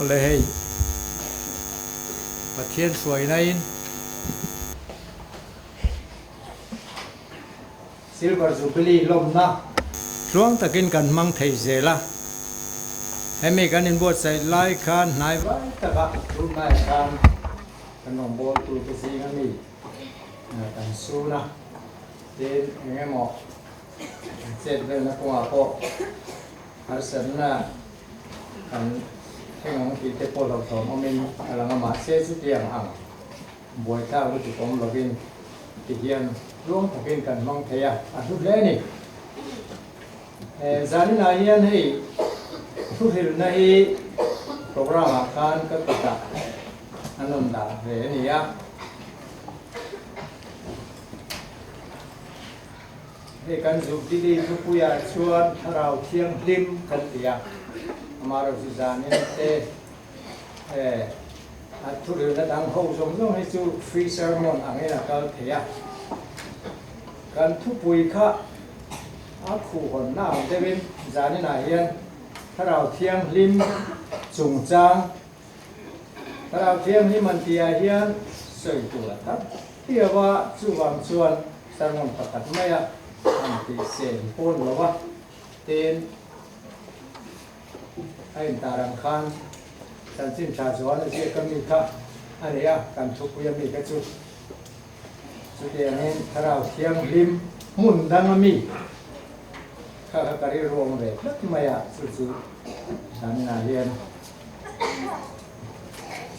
[SPEAKER 8] Awle hei Pathian hruaina in Silver Jubilee lawmna tluang takin kan hmang thei zel a. Hemi kan inbuatsaih lai khan hnai vai taka tunlai khan kan rawngbawltute zinga mi kan sun a, tin eng emaw chet velna kawngah pawh harsatna kan thleng ang tih te pawh hlauhthawm awmin a lang a, mahse chutiang ang buaithlak lutuk awm lovin ti hian tluang takin kan hmang thei a, a hlu hle a ni. Zaninah hian hei thuhrilhna hi program ah khan ka kutah an rawn dah ve a ni a. Hei kan Jubilee thupuiah chuan Thlarau Thianghlim kan ti a, amaherawhchu zanin te a thurilna dang ho zawng zawng hi chu free sermon angin a kal thei a. Kan thupui kha a khuhhawnna ang deuhin zaninah hian Thlarau Thianghlim chungchang Thlarau Thianghlim an tihah hian sawi tur a tam viau a, chuvang chuan sermon pakhat maia han tih sen pawn lo a, tin a intar ang khan chanchin tha chuan a ziak a mi kha a ni a, kan thupui a mi kha chu chutiangin Thlarau Thianghlim hmun dang a mi kha kha ka rilru awm ve tlat mai a, chu chu zaninah hian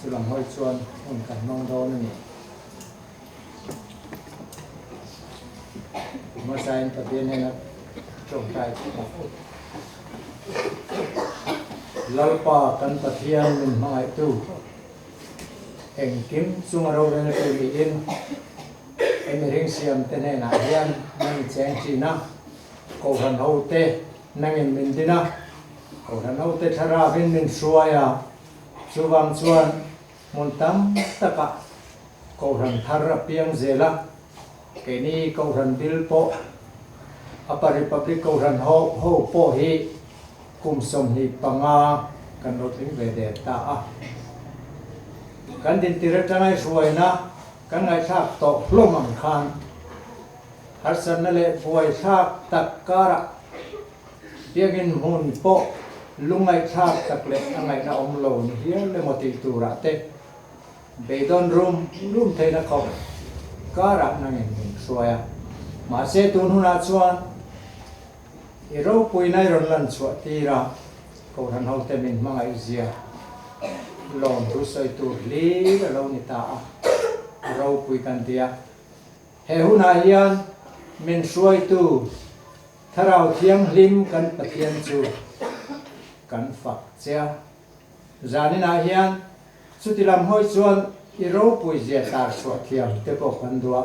[SPEAKER 8] Chu lam hawi chuan hun kan hmang dawn a ni. Hmasain Pathian hnena tawngtai phawt ang u. Lalpa kan Pathian min hmangaihtu, engkim chunga roreltu niin he mihring siamte hnenah hian nang i cheng thin a, Kohhran hote nangin min din a, Kohhran hote thlarauin min hruai a, chuvang chuan hmun tam takah Kohhran thar a piang zel a, keini Kohhran bil pawh Upper Republic Kohhran ho ho pawh hi kum 25 kan lo tling ve der ta a. Kan dintir atanga i hruaina kan ngaihthlak tawh hlawm ang khan harsatna leh buaithlak tak karah Biakinn hmun pawh lungngaihthlak tak leh a ngaihna awm lo ni hial emaw tih turah te beidawn rum rum theihna khawp karah nangin min hruai a. Mahse tun hunah chuan i ropuina i rawn lan chhuah tir a, Kohhran hote min hmangaih zia lawm thu sawi tur hlir a lo ni ta a, a ropui kan ti a. He hunah hian min hruaitu Thlarau Thianghlim kan Pathian chu kan fak che a. Zaninah hian chuti lam hawi chuan i ropui zia tar chhuah thiam te pawh kan duh a.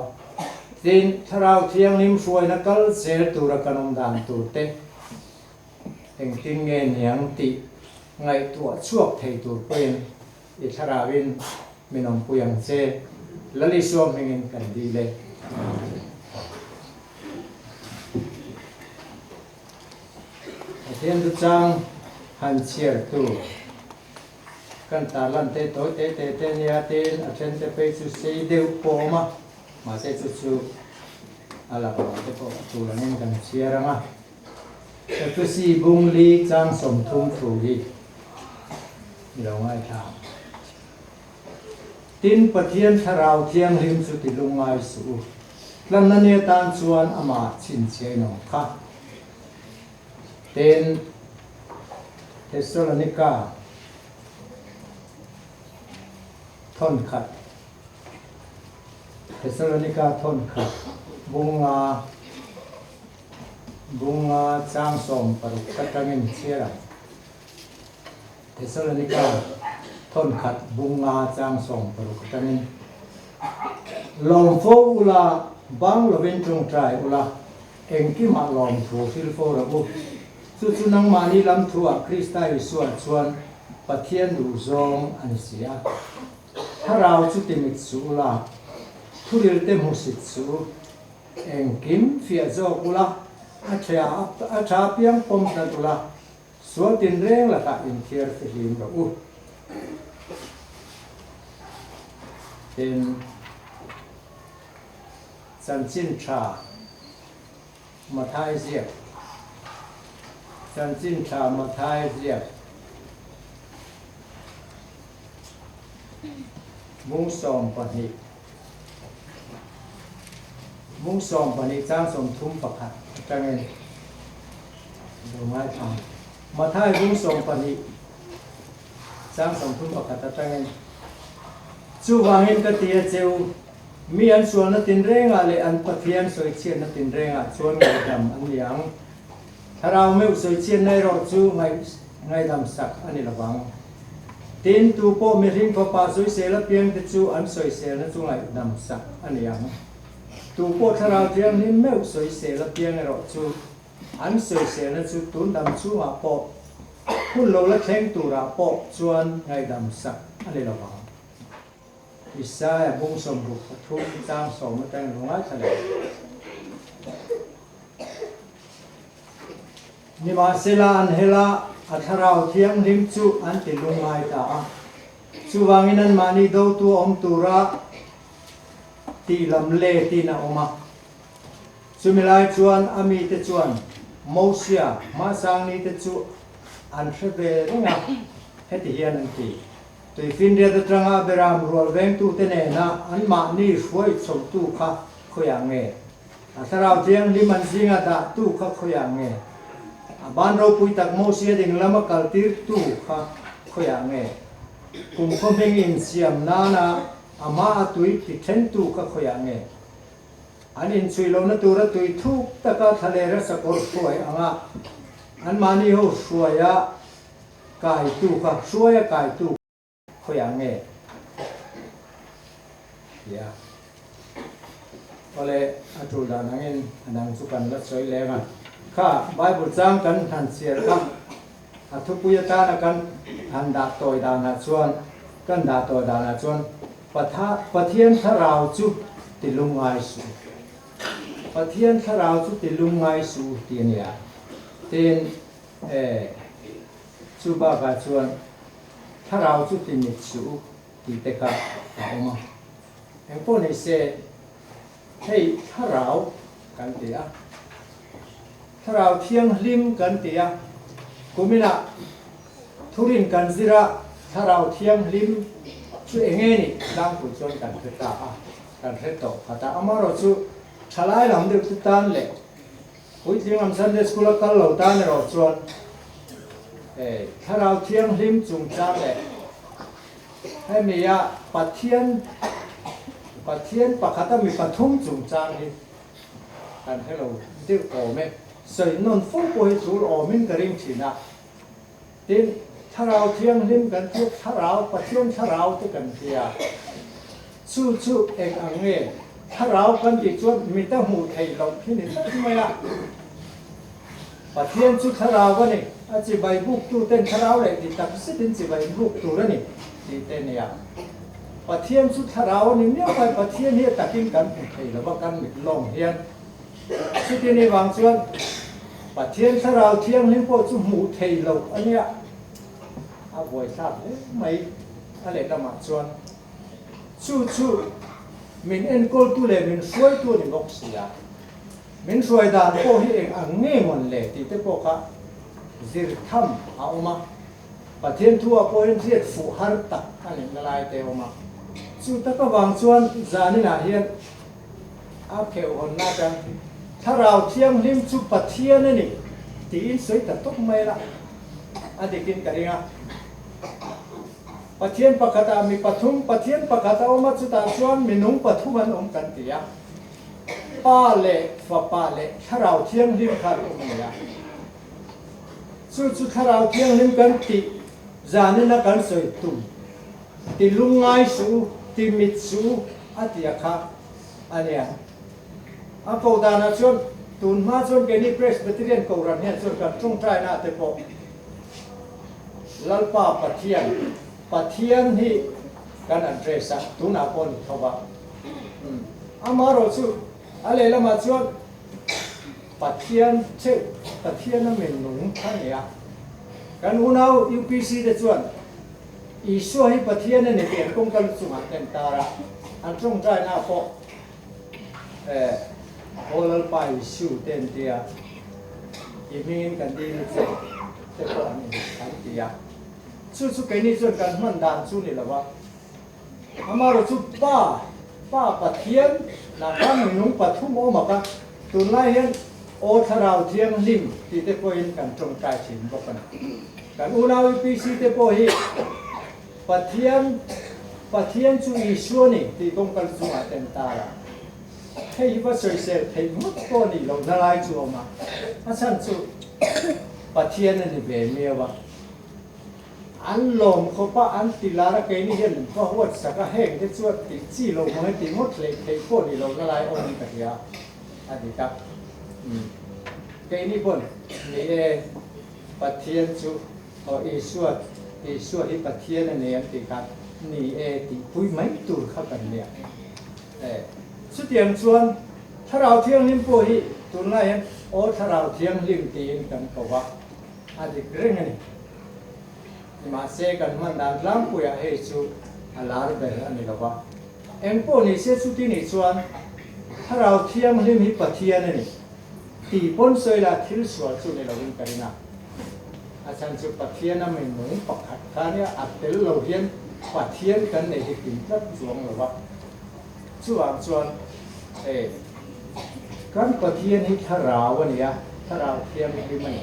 [SPEAKER 8] Tin, Thlarau Thianghlim hruaina kal zel tura kan awm dan tur te engtin nge niang tih ngaihtuah chhuak thei tur pawhin I thlarauin min awmpui ang che, Lal Isua hmingin kan dil e. Pathian thuchang han chhiartu kan tarlan te tawi te te te nia tin a then te phei chu sei deuh pawh a awm a, mahse chu chu a lakah te pawh a tul angin kan chhiar ang a. Efesi bung li chang 30 thu hi i lo ngaithla ang. Tin, Pathian Thlarau Thianghlim chu ti lungngai suh u. Tlanna ni atan chuan amah chhinchhiain awm kha. Tin, Thessalonika thawnkhat, Thessalonika thawnkhat bunga Bunga chang 60 atangin chhiar ang. Thessalonika thawnkhat bunga chang 60 atangin Lawm fo ula, bang lovin tawngtai ula, engkimah lawm thu hril fo rawh u. Chu chu nangmahni lam thuah Krista Isua chuan Pathian duh zawng a ni si a. Thlarau chu timit suh ula, thurilte hmusit suh u. Engkim fiah zawk ula, a ṭhea a ṭha piang pawm hlat ula, sual tinreng lakah inthiar fihlim rawh u. Tin, Chanchin Tha Mathai ziak Chanchin Tha Mathai ziak Bung 12 Bung 12 chang 31 atangin lo ngaithla ang. Mathai bung 12 chang 31 atangin Chuvangin ka ti a che u, mi an sualna tinrengah leh an Pathian sawichhiatna tinrengah chuan ngaihdam an ni ang. Thlarau meuh sawichhiatna erawh chu ngaihdam sak a ni lovang. Tin, tu pawh mihring fapa sawisel apiangte chu an sawiselna chu ngaihdam sak a ni ang. Tu pawh Thlarau Thianghlim meuh sawisel apiang erawh chu an sawiselna chu tun dam chhungah pawh, hun lo la thleng turah pawh chuan ngaihdam sak a ni lovang. Isaiah bung 63 chang 10 atangin lo ngaithla leh. Nimahsela an hel a, a Thlarau Thianghlim chu an ti lungngai ta a. Chuvangin anmahni dotu awm tura tih lam letin a awm a. Chumi lai chuan a mite chuan Mosia hmasangni te chu an hre ve reng a, heti hian an ti, Tuifinriat atanga Beram rual vengtute nena anmahni hruai chhotu kha khawiah nge? A Thlarau Thianghlim an zinga dahtu kha khawiah nge? A ban ropui tak Mosia ding lama kaltirtu kha khawiah nge? Kum khaw hming insiam nana amah a tui ti thentu kha khawiah nge? An inchhui lohna tura tui thuk taka thlalera sakawr hruai anga anmahni ho hruaia kaitu kha hruaia kaitu Khawiah nge? Ti a. Awle, a tul dan angin a dang chu kan la sawi leng a. Kha Bible chang kan han chhiar kha a thupui atana kan han dah tawi danah chuan, kan dah tawi danah chuan Patha, Pathian thlarau chu ti lungngai suh. Pathian thlarau chu ti lungngai suh ti a nia. Tin, e, chu bakah chuan Thlarau chu ti mit suh u tih te kha a awm a. Engpawh ni se, hei thlarau kan ti a, thlarau thianghlim kan ti a, kuminah thurin kan zir a, thlarau thianghlim chu eng nge nih tlangpui chuan kan hre ta a, kan hre tawh khat a. Amaherawhchu thalai lam deuh te tan leh Puitling lam Sunday School a kal lo tan erawh chuan Thlarau Thianghlim chungchang leh hemi a Pathian Pathian pakhata mi pathum chungchang hi kan hre lo deuh awm e. Sawi nawn fo pawh hi tul awmin ka ring thin a. Tin, Thlarau Thianghlim kan tia, Thlarau, Pathian Thlarau te kan tia. Chu chu eng ang nge? Thlarau kan tih chuan mit a hmuh theih loh hi ni tlat mai a. Pathian chu Thlarau a ni, a chibai buk tu ten Thlarau leh ti tak zetin chibai buk tur a ni tih te nia. Pathian chu Thlarau a ni miau mai, Pathian hi a takin kan hmu thei lo va kan mit lawng hian. Chuti ni vang chuan Pathian Thlarau Thianghlim pawh chu hmuh theih loh a nia, a buaithlak hle mai a lehlamah chuan. Chu chu min enkawltu leh min hruaitu a ni bawk si a, min hruai dan pawh hi eng ang nge mawn le tih te pawh kha zir tham a awm a, Pathian thu ah pawhin hriat fuh har tak a nihna lai te a awm a. Chu tak avang chuan zaninah hian a kheuh hawnna atang Thlarau Thianghlim chu Pathian a ni tiin sawi ta tawp mai la, a dikin ka ring a. Pathian pakhatah mi pathum, Pathian pakhat a awm a, chutah chuan minung pathum an awm kan ti a. Pa leh Fapa leh Thlarau Thianghlim kha an awm a ni a. Chu chu Thlarau Thianghlim kan tih zanina kan sawi tum, ti lungngai suh u, ti mit suh u a ti a kha a nia. A ko danah chuan tun hma chuan keini Presbyterian Kohhran hian chuan kan tawngtaina te pawh, Lalpa Pathian, Pathian hi kan address a, tunah pawh ni tho va. Amaherawh chu a lehlamah chuan Pathian theuh, Pathian a min nung a ni a. Kan unau UPC te chuan Isua hi Pathian a ni tih an kawngka lu chungah te an tar a, an tawngtaina pawh eh Aw Lalpa Isu te an ti a, i hmingin kan dil a che te pawh an in an ti a. Chu chu keini chuan kan hman dan chu ni lo a, amaherawh chu Pa, Pa Pathian lah khan minung pathum awm ak a, tunlai hian Aw Thlarau Thianghlim tih te pawhin kan tawngtai thin bawk a ni. Kan unau UPC te pawh hi Pathian, Pathian chu Isua ni tih kawngkal chungah te an tar a. Hei hi va sawisel theih ngawt pawh nih lohna lai chu a awm a, a chhan chu Pathian a ni ve miau a. An lawm khawp a, an ti lar a, keini hian va huat sak a, heng te chuan tih chi lo hmang in tih ngawt hleih theih pawh nih lohna lai awm ka hria a dik a. Umm keini pawn ni e Pathian chu aw Isua Isua hi Pathian a nei an tih khan ni e tih pui mai tur kha kan nia. E chutiang chuan Thlarau Thianghlim pawh hi tunlai hian aw Thlarau Thianghlim tiin kan ko va. A dik reng a ni. Nimahse kan hman dan tlangpuiah hei chu a lar ber a ni lo va. Engpawh ni se chuti nih chuan Thlarau Thianghlim hi Pathian a ni tih pawn sawi la thil sual chu ni lovin ka ring a. A chhan chu Pathian a minung pakhat kha nia a tel lo hian Pathian kan nei hi kim tlat chuang lo va. Chuvang chuan hei kan Pathian hi Thlarau a ni a, Thlarau Thianghlim a ni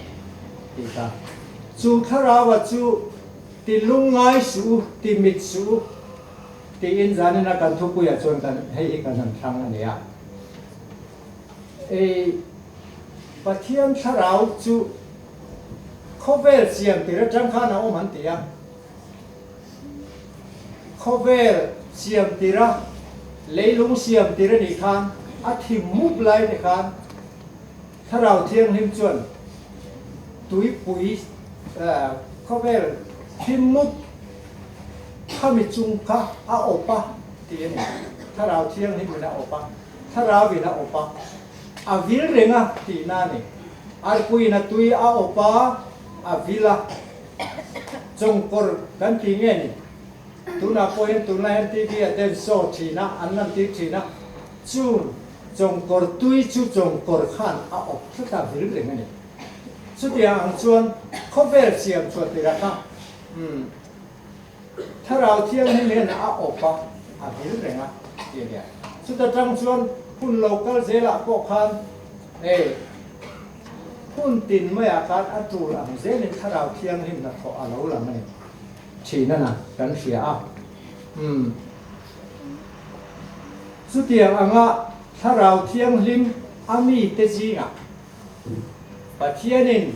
[SPEAKER 8] tih kha. Chu Thlaraua chu ti lungngai suh u, ti mit suh u tiin zanina kan thupuiah chuan kan hei hi kan han thlang a ni a. Ei Pathian Thlarau chu khawvel siam tir atang khan a awm an ti a. Khawvel siam tira leilung siam tir a nih khan a thim mup lai te khan Thlarau Thianghlim chuan tuipui khawvel thim mup khami chung kha a awp a tih a ni. Thlarau Thianghlim in a awp a, Thlarau in a awp a, a vil reng a tihna a ni. Arpuiin a tui a awp a, a vil a. Chawngkawr kan ti nge ni? Tunah pawh hian tunlai hian TV ah te an show thin a, an lan tir thin a, chung chawngkawr tui chu chawngkawr khan a awp tlat a, vil reng a ni. Chutiang ang chuan khawvel siam chhuah tirah kha umm Thlarau Thianghlim hian a awp a, a vil reng a ti a nia. Chuta tang chuan hun lo kal zelah pawh khan hei, Hun tin maiah khan a tul ang zelin Thlarau Thianghlim hnathawh a lo lang a ni. Thin a na kan hria a. Umm. Chutiang anga Thlarau Thianghlim a mite zingah Pathianin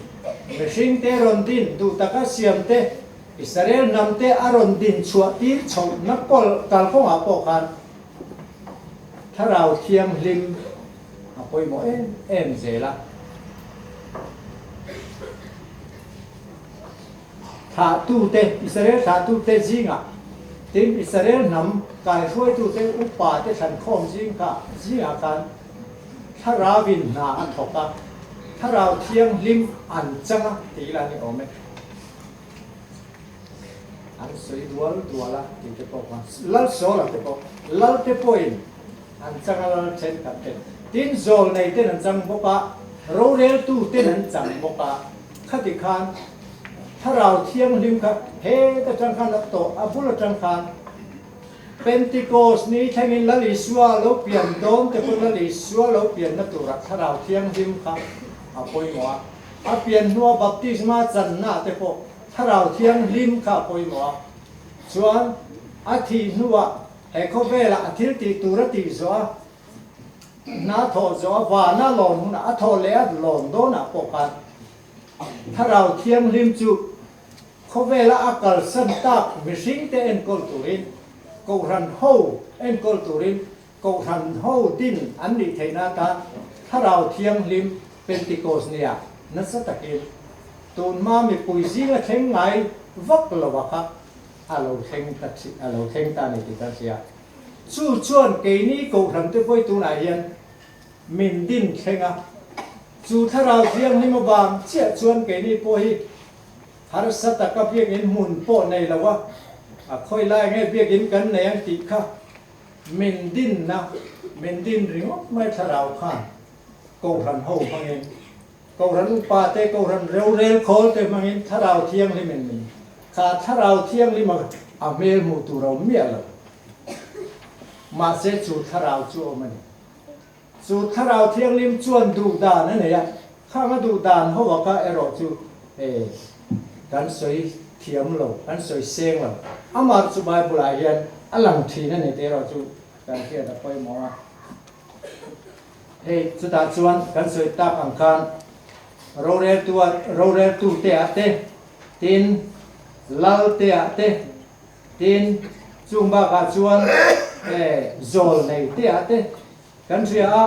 [SPEAKER 8] mihringte rawn din duh taka siamte, Israel hnamte a rawn din chhuah tir chhohna kalkawngah pawh khan Thlarau Thianghlim A pawimawh em em zel a. Thlahtute, Israel thlahtute zingah, tin Israel hnam kaihruaitute upate thlankhawm zing kha zingah khan Thlarauin hna a thawk a, Thlarau Thianghlim an chang a tih ila ni awm e. An sawi dual dual a tih te pawh khan Lal Sawla te pawh, Lal te pawhin An chang a lal thenkhat ten. Tin, zawl nei ten an chang bawk a, roreltu ten an chang bawk a. Khati khan Thlarau Thianghlim kha het atang khan a tawh, a bul atang khan Pentecost ni thlengin Lal Isua lo pian dawn te pawh Lal Isua lo pianna turah Thlarau Thianghlim kha a pawimawh a. A pian hnua baptisma channa te pawh Thlarau Thianghlim kha a pawimawh a. Chuan a thih hnuah He khawvelah a thil tih tur a tih zawh a, hna thawh zawh a, vana lawn hunah a thawh leh a lawn dawnah pawh khan Thlarau Thianghlim chu khawvela a kalsan tak mihringte enkawl turin, Kohhran ho enkawl turin, Kohhran ho din an nih theihna atan Thlarau Thianghlim Pentecost nia nasa takin tunhma mipui zinga thleng ngai vak lo a kha a lo thleng ta thi, a lo thleng ta a ni tih kan hria. Chu chuan keini Kohhran te vawi tunah hian min din thleng a, chu Thlarau Thianghlim avang chiah chuan keini pawh hi harsa taka biakinn hmun pawh nei lo a, A khawi lai nge biakin kan nei ang tih kha min dinna, min din ringawt mai thlarau khan Kohhran ho hmangin, Kohhran upa te, Kohhran rorel khawl te hmangin Thlarau Thianghlim in min kha Thlarau Thianghlim a a hmel hmuh tur a awm miah lo. Mahse chu Thlarau chu a awm a ni. Chu Thlarau Thianghlim chuan duh dan a nei a, khang a duh dan ho a kha erawh chu e kan sawi thiam lo, kan sawi seng lo. Amah chu Bible ah hian a lang thin a ni tih erawh chu kan hriat a pawimawh a. Hei chutah chuan kan sawi tak ang khan roreltu roreltu te ah te, tin lal te ah te, tin chung bakah chuan zawl nei te ah te kan hria a,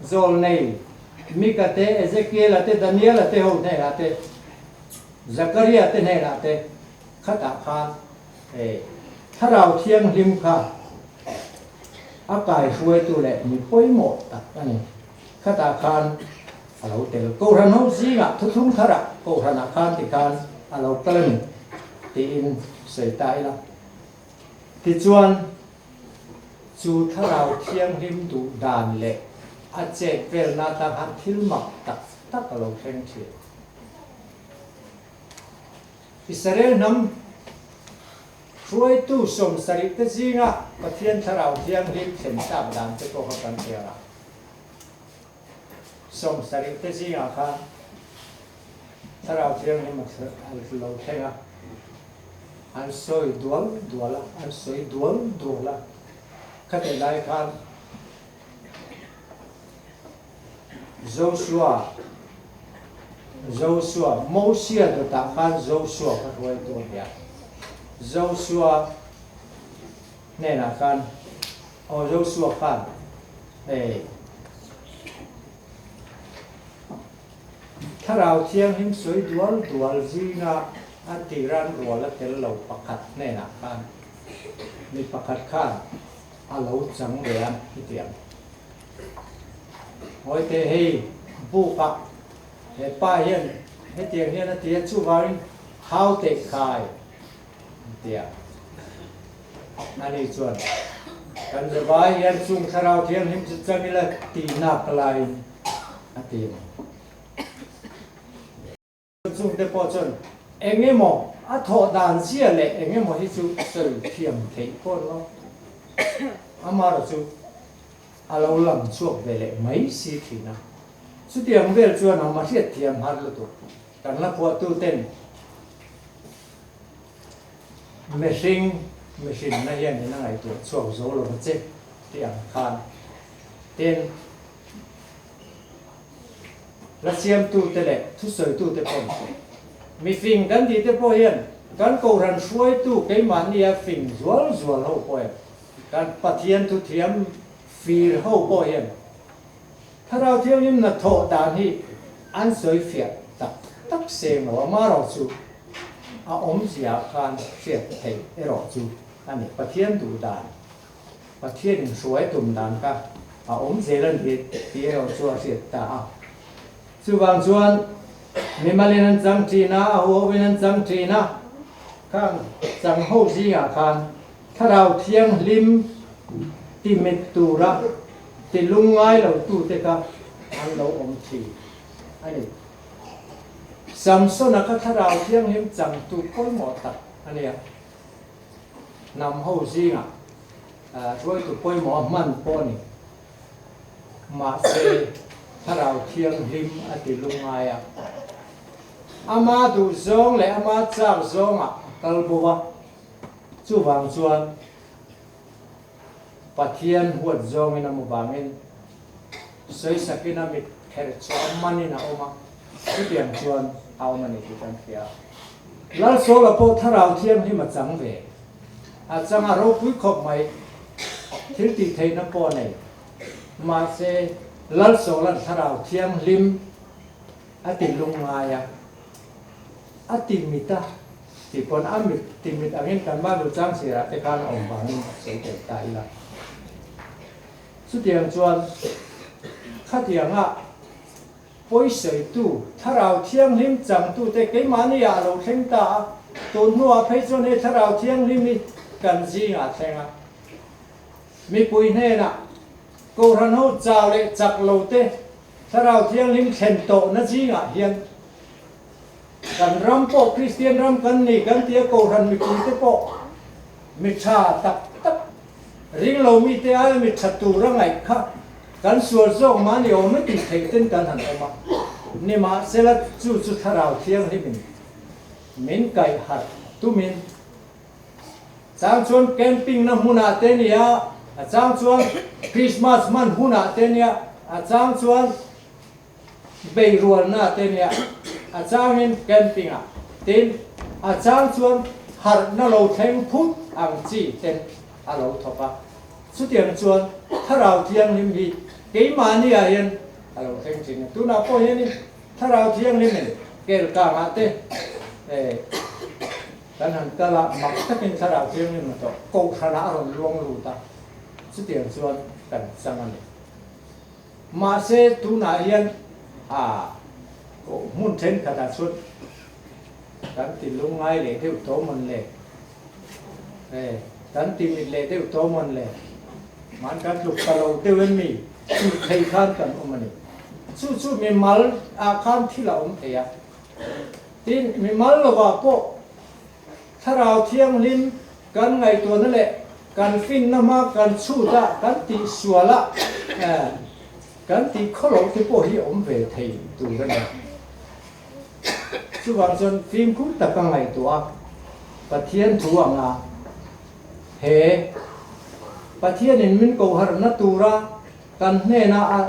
[SPEAKER 8] zawl nei Mika te, Ezekiela te, Daniela te ho hnenah te, Zakaria te hnenah te khatah khan Thlarau Thianghlim kha A kaihruaitu leh mi pawimawh tak a ni. Khatah khan a lo tel. Kohhran ho zingah thuthlung tharah Kohhranah khan tikhan a lo kal a ni tiin sawi ta ila. Tichuan, chu Thlarau Thianghlim duh dan leh a chet velna atang khan thil mak tak tak a lo thleng thin. Israel hnam Hruaitu 70 te zinga Pathian Thlarau Thianghlim thlen tlak dan te pawh kha kan hria a. 70 te zingah khan Thlarau Thianghlim a lo thleng a, an sawi dual dual a, an sawi dual dual a. Khatih lai khan Joshua, Joshua, Mosia dawtah khan Joshua kha hruaitu a nia. Joshua hnenah khan, aw Joshua khan hei Thlarau Thianghlim sawi dual dual zinga a tiran rual a tel lo pakhat hnenah khan mi pakhat khan a lo chang ve a hetiang. Hawite hei buk ah he pa hian hetiang hian a ti a chuvangin hau teh khai an ti a. Ani chuan kan zavai hian chung Thlarau Thianghlim chu chang ila tihnak laiin a ti ang. Chungte pawh chuan eng emaw a thawh dan zia leh eng emaw hi chu sawi thiam theih pawh lo. Amaherawh chu a lo lang chhuak ve leh mai si thin a. Chutiang vel chuan a ma hriat thiam har lutuk. Kan la phuahtu ten mihring mihrinna hian in a ngaihtuah chhuak zo lo che tih ang khan tin, Hla siamtute leh thusawitute pawh mi fing kan tih te pawh hian kan Kohhran hruaitu keimahnia fing zual zual ho pawh hian kan Pathian thuthiam fir ho pawh hian Thlarau Thianghlim hnathawh dan hi an sawi fiah tak tak seng lo a, marawh chu a awmzia khan hriat theih erawh chu a ni. Pathian duh dan Pathianin hruai tum dan kha a awm zel a ni tih erawh chu a hriat ta a. Chuvang chuan mimalin an chang thin a, a huauvin an chang thin a, khang chang ho zingah khan Thlarau Thianghlim ti mit tura ti lungngai lo tute kha an lo awm thin a ni. Samsona kha Thlarau Thianghlim changtu pawimawh tak a ni a. Hnam ho zingah hruaitu pawimawh a hman pawh a ni. Mahse, Thlarau Thianghlim a ti lungngai a. Ama duh zawng leh ama chak zawngah a kal bo a. Chuvang chuan Pathian huat zawngin a mu vangin sawisakin a mit kher chu a manin a awm a, chutiang chuan a awm a ni tih kan hria. Lalsawla pawh Thlarau Thianghlim a chang ve. A chang a ropui khawp mai. Thil tih theihna pawh a nei. Mahse, Lalsawla'n Thlarau Thianghlim a ti lungngai a, a ti mit a tih pawn a mit ti mit angin kan Bible chang sirah te khan a awm vangin sawi tel ta ila. Chutiang chuan khatianga pawisawitu, Thlarau Thianghlim changtute keimahni ah a lo thleng ta a. Tun hnuah phei chuan hei Thlarau Thianghlim hi kan zingah a thleng a. Mipui hnenah Kohhran ho chau leh chak lo te Thlarau Thianghlim thlen tawhna zingah hian kan ram pawh Kristian ram kan ni kan tia Kohhran mipui te pawh mi tha tak tak ring lo mite aia mi tha tur a ngaih kha kan sual zawk mahni awm e tih theih ten kan han awm a. Nimahsela chu chu Thlarau Thianghlimin min kaih harh tumin chang chuan camping na hmunah te nia, a chang chuan Christmas hman hunah te nia, a chang chuan beirualna te nia, a changin camping ah tin, a chang chuan harhna lo thleng phut ang chi ten a lo thawk a. Chutiang chuan Thlarau Thianghlim hi keimahni ah hian a lo thleng thin a. Tunah pawh hianin Thlarau Thianghlimin kelkangah te kan han kal a, mak takin Thlarau Thianghlim a tawh kohhranah a rawn luang lut a, chutiang chuan kan chang a ni. Mahse tunah hian a hmun thenkhatah chuan kan ti lungngai leh deuh tawh mawn le, kan ti mit leh deuh tawh mawn le, man kan tluk ta lo deuh em mi tih thei khan kan awm a ni. Chu chu mimal ah khan thil a awm thei a. Tin, mimal lovah pawh Thlarau Thianghlim kan ngaihtuahna leh kan finna hma kan chhut a, kan tih sual a, kan tih khaw loh te pawh hi awm ve thei tur a ni. Chuvang chuan fimkhur taka ngaihtuah a, Pathian thu anga he Pathianin min koharhna tura Kan hnena a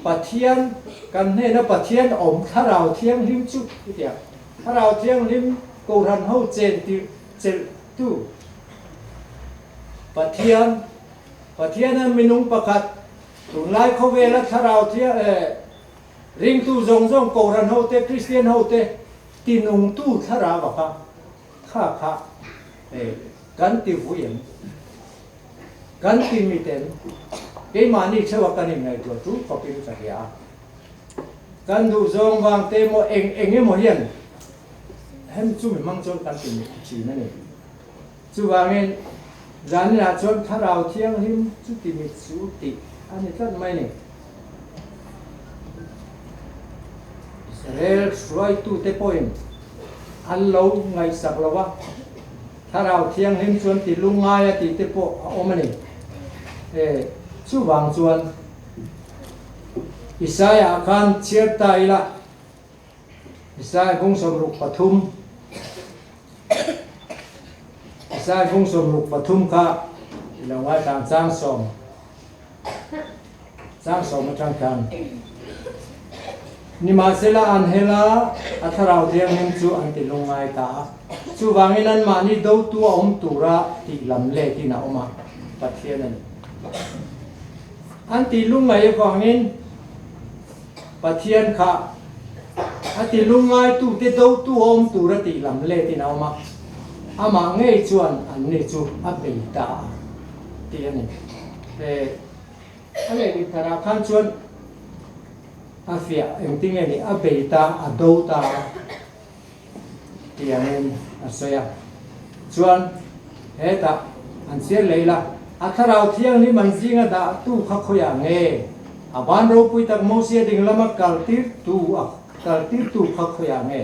[SPEAKER 8] Pathian, kan hnena Pathian awm Thlarau Thianghlim chu hetiang Thlarau Thianghlim Kohhran ho chen tirh chelh tu Pathian, Pathian a minung pakhat tunlai khawvela Thlarau Thiang eh ringtu zawng zawng Kohhran ho te Kristian ho te tinungtu Thlarau a kha kha kha eh kan ti vui em? Kan ti miten keimahni theuha kan inngaihtuah tul khawpin ka hria a. Kan duhzawng vang te emaw eng eng emaw hian hem chumi hmang chuan kan ti mit thin a ni. Chuvangin zaninah chuan Thlarau Thianghlim chu ti mit su tih a ni tlat mai ni. Israel hruaitute pawhin an lo ngaihsak lo va. Thlarau Thianghlim chuan ti lungngai a tih te pawh a awm a ni. E, chuvang chuan Isaiah ah khan chhiar ta ila, Isaiah bung 63, Isaiah bung 63 kha i lo ngaithla ang chang sawm, chang sawm atang khan. Nimahsela an hel a, a Thlarau Thianghlim chu an ti lungngai ta a. Chuvangin anmahni dotu a awm tura tih lam letin a awm a, Pathian a ni. An ti lungngai avangin Pathian kha a ti lungngaitute dotu a awm tura tih lam letin a awm a, amah ngei chuan anni chu a bei ta a tih a ni. A lehling tharah khan chuan a fiah engtin nge ni a bei ta a do ta a tih angin a sawi a. Chuan hetah an chhiar leh ila a Thlarau Thianghlim an zinga dah tu kha khawiah nge a ban ropui tak Mosia ding lama kal tir tu a kal tir tu kha khawiah nge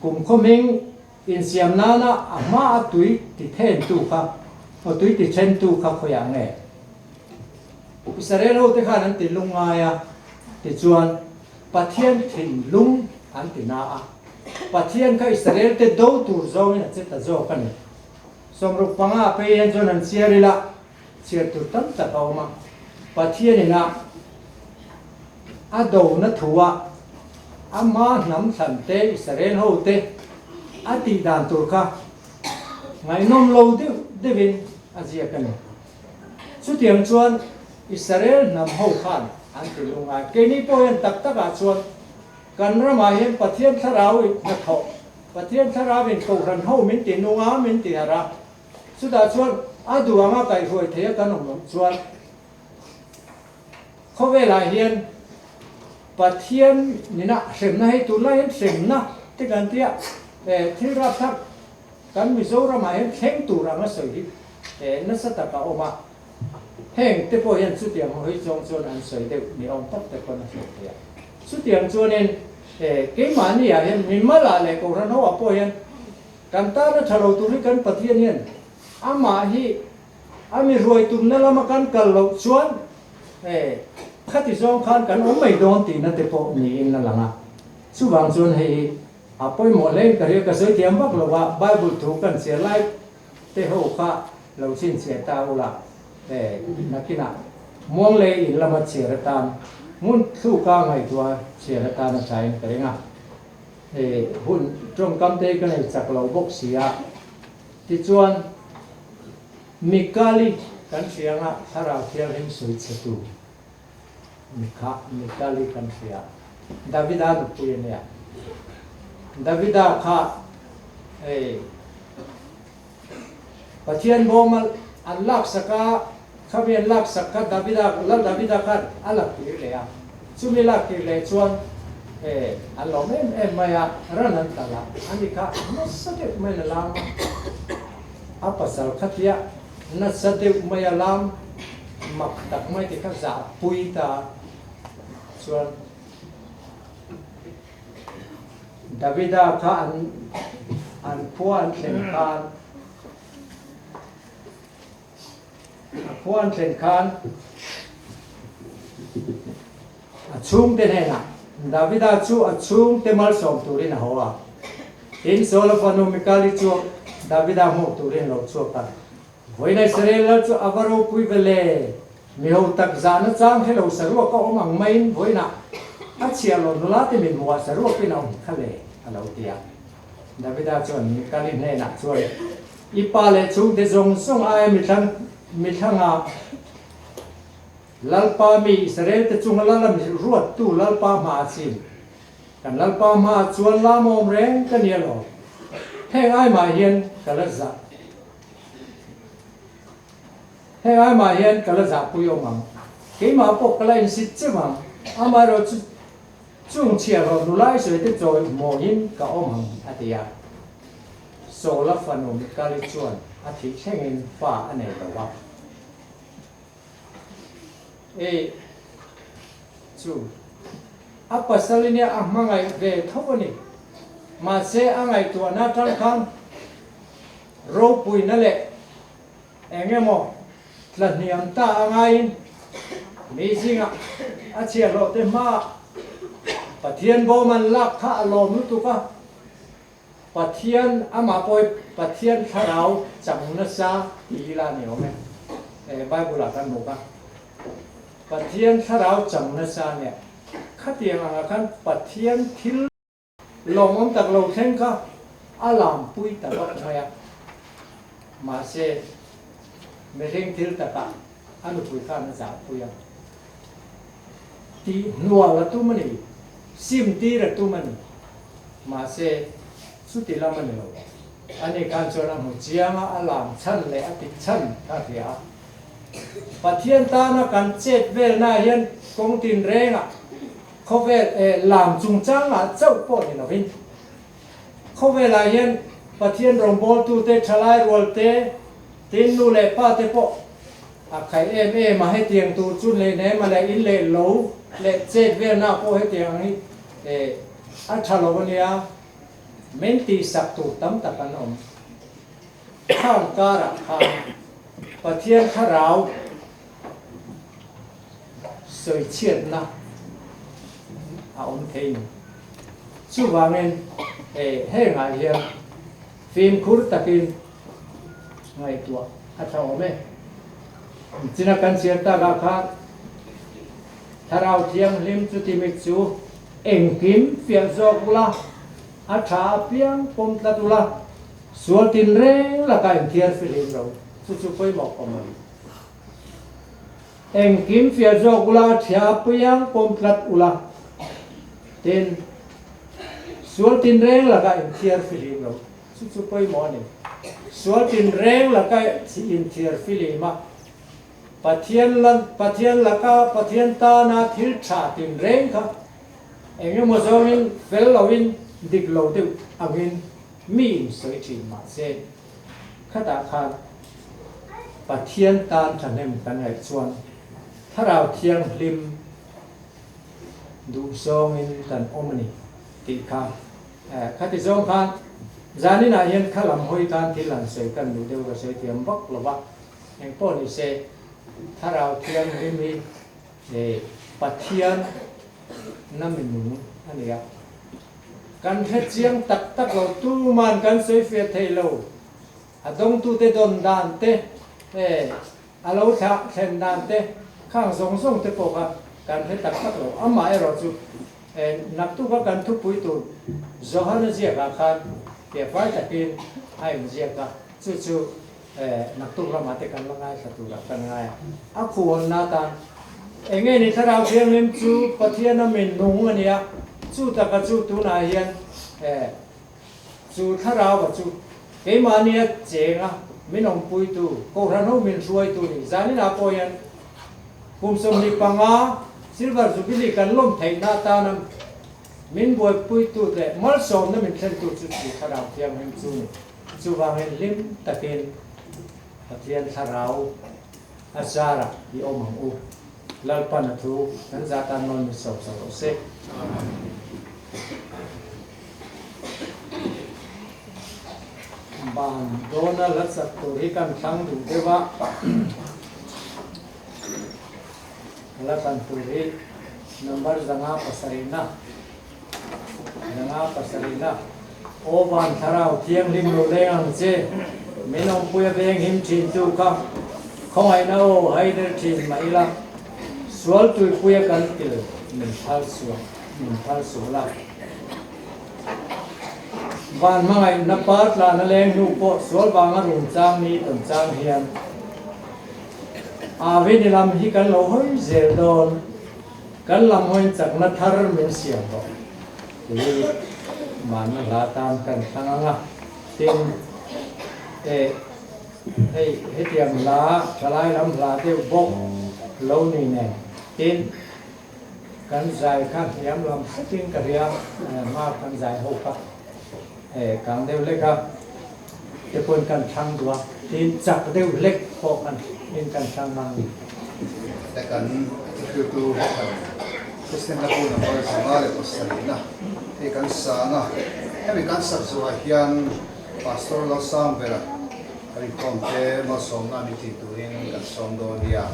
[SPEAKER 8] kum khaw hming insiam nana a hma a tui ti then tu kha aw tui ti then tu kha khawiah nge Israel hote khan an ti lungngai a, tichuan Pathian thinlung an ti na a. Pathian kha Israel te do tur zawngin a che ta zawk a ni. 65 phei hian chuan an chhiar ila, chhiar tur tam tak a awm a. Pathian ina a dona thua ama hnam thlan te Israel hote a tih dan tur kha ngaihnawm lo deuh deuhin a ziak a ni. Chutiang chuan Israel hnam ho khan an ti lungngai. Keini pawh hian tak takah chuan kan ramah hian Pathian Thlarau in hnathawh, Pathian Thlarau in Kohhran ho min ti nung a, min ti harh a. Chutah chuan a duh anga kaihhruai thei a kan awm loh chuan khawvelah hian Pathian nina hremna hei tunlai hian hremna te kan tia thil rapthlak. kan Mizoramah hian thleng tur anga sawi hi nasa tak a awm a, heng te pawh hian chutiang hawi zawng chuan an sawi deuh ni awm tak te pawn a hriat theih a. Chutiang chuanin keimahni ah hian mimal ah leh Kohhran ho ah pawh hian kan tana tha lo tur hi kan Pathian hian amah hi a mi ruai tumna lama kan kal loh chuan khati zawng khan kan awm mai dawn tihna te pawh niin a lang a. Chuvang chuan hei hi a pawimawh hlein ka hria, ka sawi thiam vak lo a, Bible thu kan chhiar lai te ho kha lo chhinchhiah ta ula, nakinah muang lei in lama chhiar atan hmun thluka ngaihtuah chhiar atan a thain ka ring a, hun tawngkam te hi ka nei chak lo bawk si a, tichuan Mikali kan hria anga Thlarau Thianghlim sawi chhetu. Mikha, Mikali kan hria. Davida nupui a nia. Davida kha hei Pathian bawm an laksak a, khami an laksak kha Davida, Lal Davida khan a la kir leh a. Chumi lak kir leh chuan hei an lawm em em mai a, ran an talh a, ani kha nasa deuh maiin a lam a. A pasal kha tia nasa deuh mai a lam mak tak mai te kha zah pui ta chuan Davida kha an an khua an thlen khan a khua an thlen khan a chhungte hnenah Davida chu a chhungte malsawm turin a haw a. Tin, Saula fanu Mikali chu Davida hmuh turin a lo chhuak a. Vawiin Israel lal chu a va ropui ve le! Miho tak zahna chang he lo saruak a awm ang maiin vawiinah a chhiah lo nula te min hmuhah saruakin a awm kha le, a lo ti a. Davida chuan Mikali hnenah chuan, I pa leh chhungte zawng zawng aia mithlanga Lalpa mi Israel te chunga lal a mi ruattu Lalpa hma a chin. Kan Lalpa hmaah chuan lamawm reng ka ni alawm. Heng ai mah hian ka la zah. Heng ai mah hian ka la zahpui awm ang. Keimah pawh ka la insit cheu ang. Amaherawh chu chung chhiahhlawh nula i sawi te chawi mawiin ka awm ang, a ti a. Saula fanu Mikali chuan a thih thlengin fa a nei lo a. E chu a pasal nia a hmangaih ve tho a ni. Mahse a ngaihtuahna atang khan ropuina leh eng emaw tlahniam ta a ngaiin mi zingah a chhiahhlawh te hmaah Pathian bawm an lak kha a lawm lutuk a. Pathian amah pawh hi Pathian thlarau chang nasa ti ila a ni awm e. Eh Bible ah kan hmu kha. Pathian thlarau chang nasa nia. Khatiang angah khan Pathian thil lawmawm tak lo thleng kha a lampui ta vak mai a. Mahse mihring thil takah a nupui khan a zahpui a. Tih hnual a tum a ni, sim tir a tum a ni. Mahse, chuti lam a ni lo. Ani khan chuan a hmu chiang a, a lam chhan leh a tik chhan kha a hria a. Pathian tana kan chet velnaah hian kawng tinrengah khawvel eh lam chungchangah chauh pawh ni lovin, khawvelah hian Pathian rawngbawltute, thalai rualte, tin nu leh pate pawh A khai em em a, hetiang tur chu leh nem a leh in leh lo leh chet velna pawh hetiang ang hi a tha lo a nia, min tihsak tur tam tak an awm. Khang karah khan Pathian thlarau sawichhiatna a awm thei ni. Chuvangin hengah hian fimkhur takin ngaihtuah a tha awm e. China kan chhiar takah khan Thlarau Thianghlim chuti mi chu engkim fiah zawk ula, a tha apiang pawm tlat ula, sual tin reng lakah inthiar fihlim lo, chu chu pawimawh awm a ni. Engkim fiah zawk ula, a tha apiang pawm tlat ula, tin, sual tin reng lakah inthiar fihlim lo. Chu chu pawimawh a ni. Sual tinreng laka inthiar filim a, Pathian Pathian laka Pathian tana thil tha tinreng kha eng emaw zawngin fel loin dik lo deuh angin Mi in sawi thin mah se khatah khan Pathian tan thahnem kan ngaih chuan Thlarau Thianghlim duh zawngin kan awm a ni tih kha khati zawng khan zaninah hian kha lam hawi tan thil han sawi kan duh deuh ka sawi thiam vak lo va, engpawh ni se Thlarau Thianghlim hi Pathian na minung a ni a, kan hre chiang tak tak lo, tuman kan sawi fiah thei lo, a dawngtute dawn dan te, A lo thlah thlen dan te, khang zawng zawng te pawh kha kan hre tak tak lo. Amah erawh chu naktuka kan thupui tur Johana ziakah khan fiahfai takin a inziak a, chu chu naktuk ramah te kan la ngaithla turah kan ngai a. A khuawnna atan eng nge ni Thlarau Thianghlim chu Pathiana min nung a nia, chu taka chu tunah hian Chu thlarau chu keimahnia chenga min awmpuitu, Kohhran ho min hruaitu ni. Zaninah pawh hian kum 25 Silver Jubilee kan lawm theihna atana min buaipuitu leh malsawmna min thlentu chu chu thlarau thianghlim chu ni. Chuvangin hlim takin Pathian thlarau a zarah i awm ang u. Lalpan a thu kan zah tan nawn min sawm sak rawh se. Ban dawna la chak tur hi kan thlang duh deuh a, la thlan tur hi number 507, 507. Aw van thlarau thianghlim lo leng ang che, min awmpui a veng him thin tu kha khawngaihna aw haider thin mah ila, sual tuipuia kan til min phal suah. Min phal suh la. Van hmangaihna par tlana leng hnu pawh sual vanga run chang ni tawn chang hian Avini lam hi kan lo hawi zel dawn, kan lam hawiin chakna thar min siam rawh tih mahna hla tan kan thlang ang a. Tin, eh, hei hetiang hla, thalai lam hla deuh bawk lo ni nen. Tin. Kan zai kha hniam lam hretin ka hria, hma kan zai ho kha kang deuh hlek a, te pawhin kan thlang duh a, tin chak deuh hlek pawh kan in kan thlang mang ni.
[SPEAKER 1] He kan thuhriltu khan Kristian hla bu number 507 na hei kan sang a, hemi kan sak zuah hian Pastor Lalsangbera kan inkhawm te malsawmna ni tih turin kan sawm dawn nia.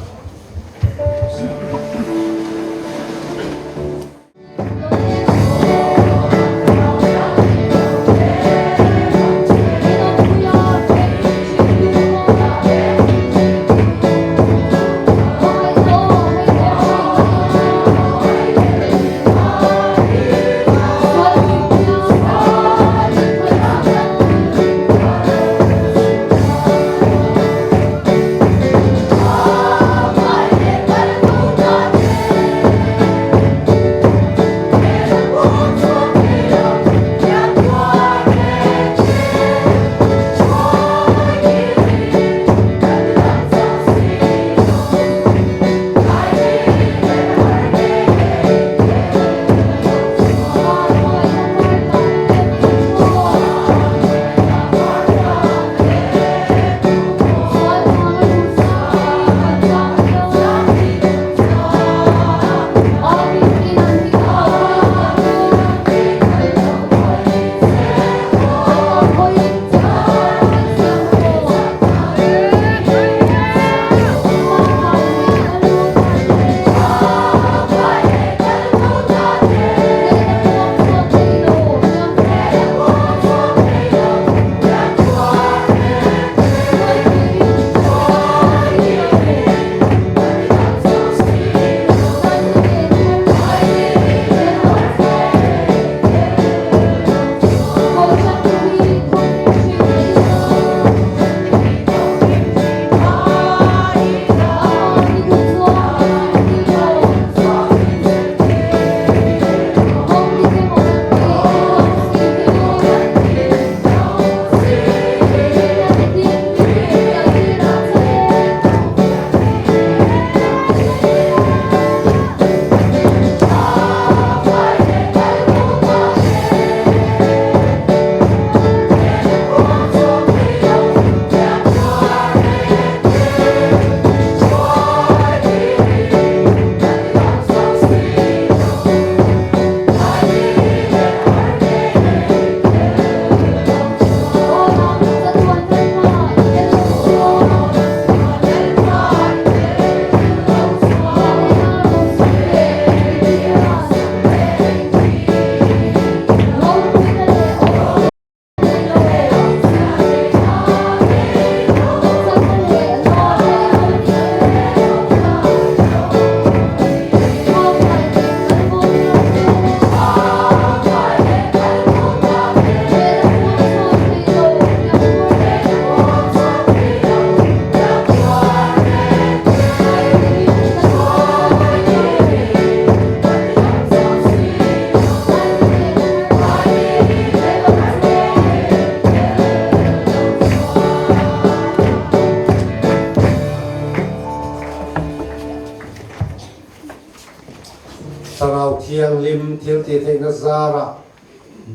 [SPEAKER 4] Thianghlim thiltihtheihna zarah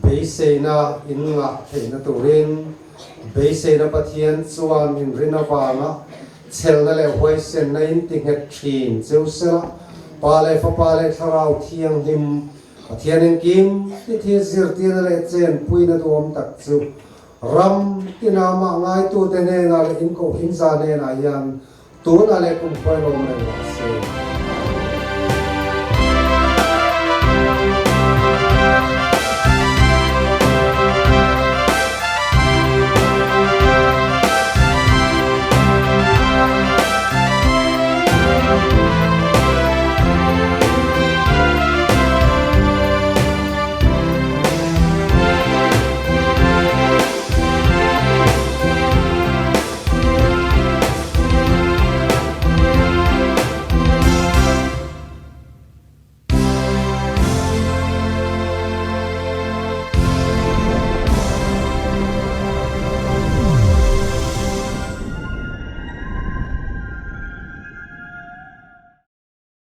[SPEAKER 4] beiseina in ngah theihna turin beiseina Pathian chuan inrin avanga chhelna leh huaisenna in ti nghet thin cheu sela, Pa leh Fapa leh Thlarau Thianghlim Pathian engkim ti thil zirtirna leh chenpuina duhawm tak chu ram tina mah ngaitute hnenah leh inkohhimza hnenah hian tunah leh kum khuai lawm reng rawh se.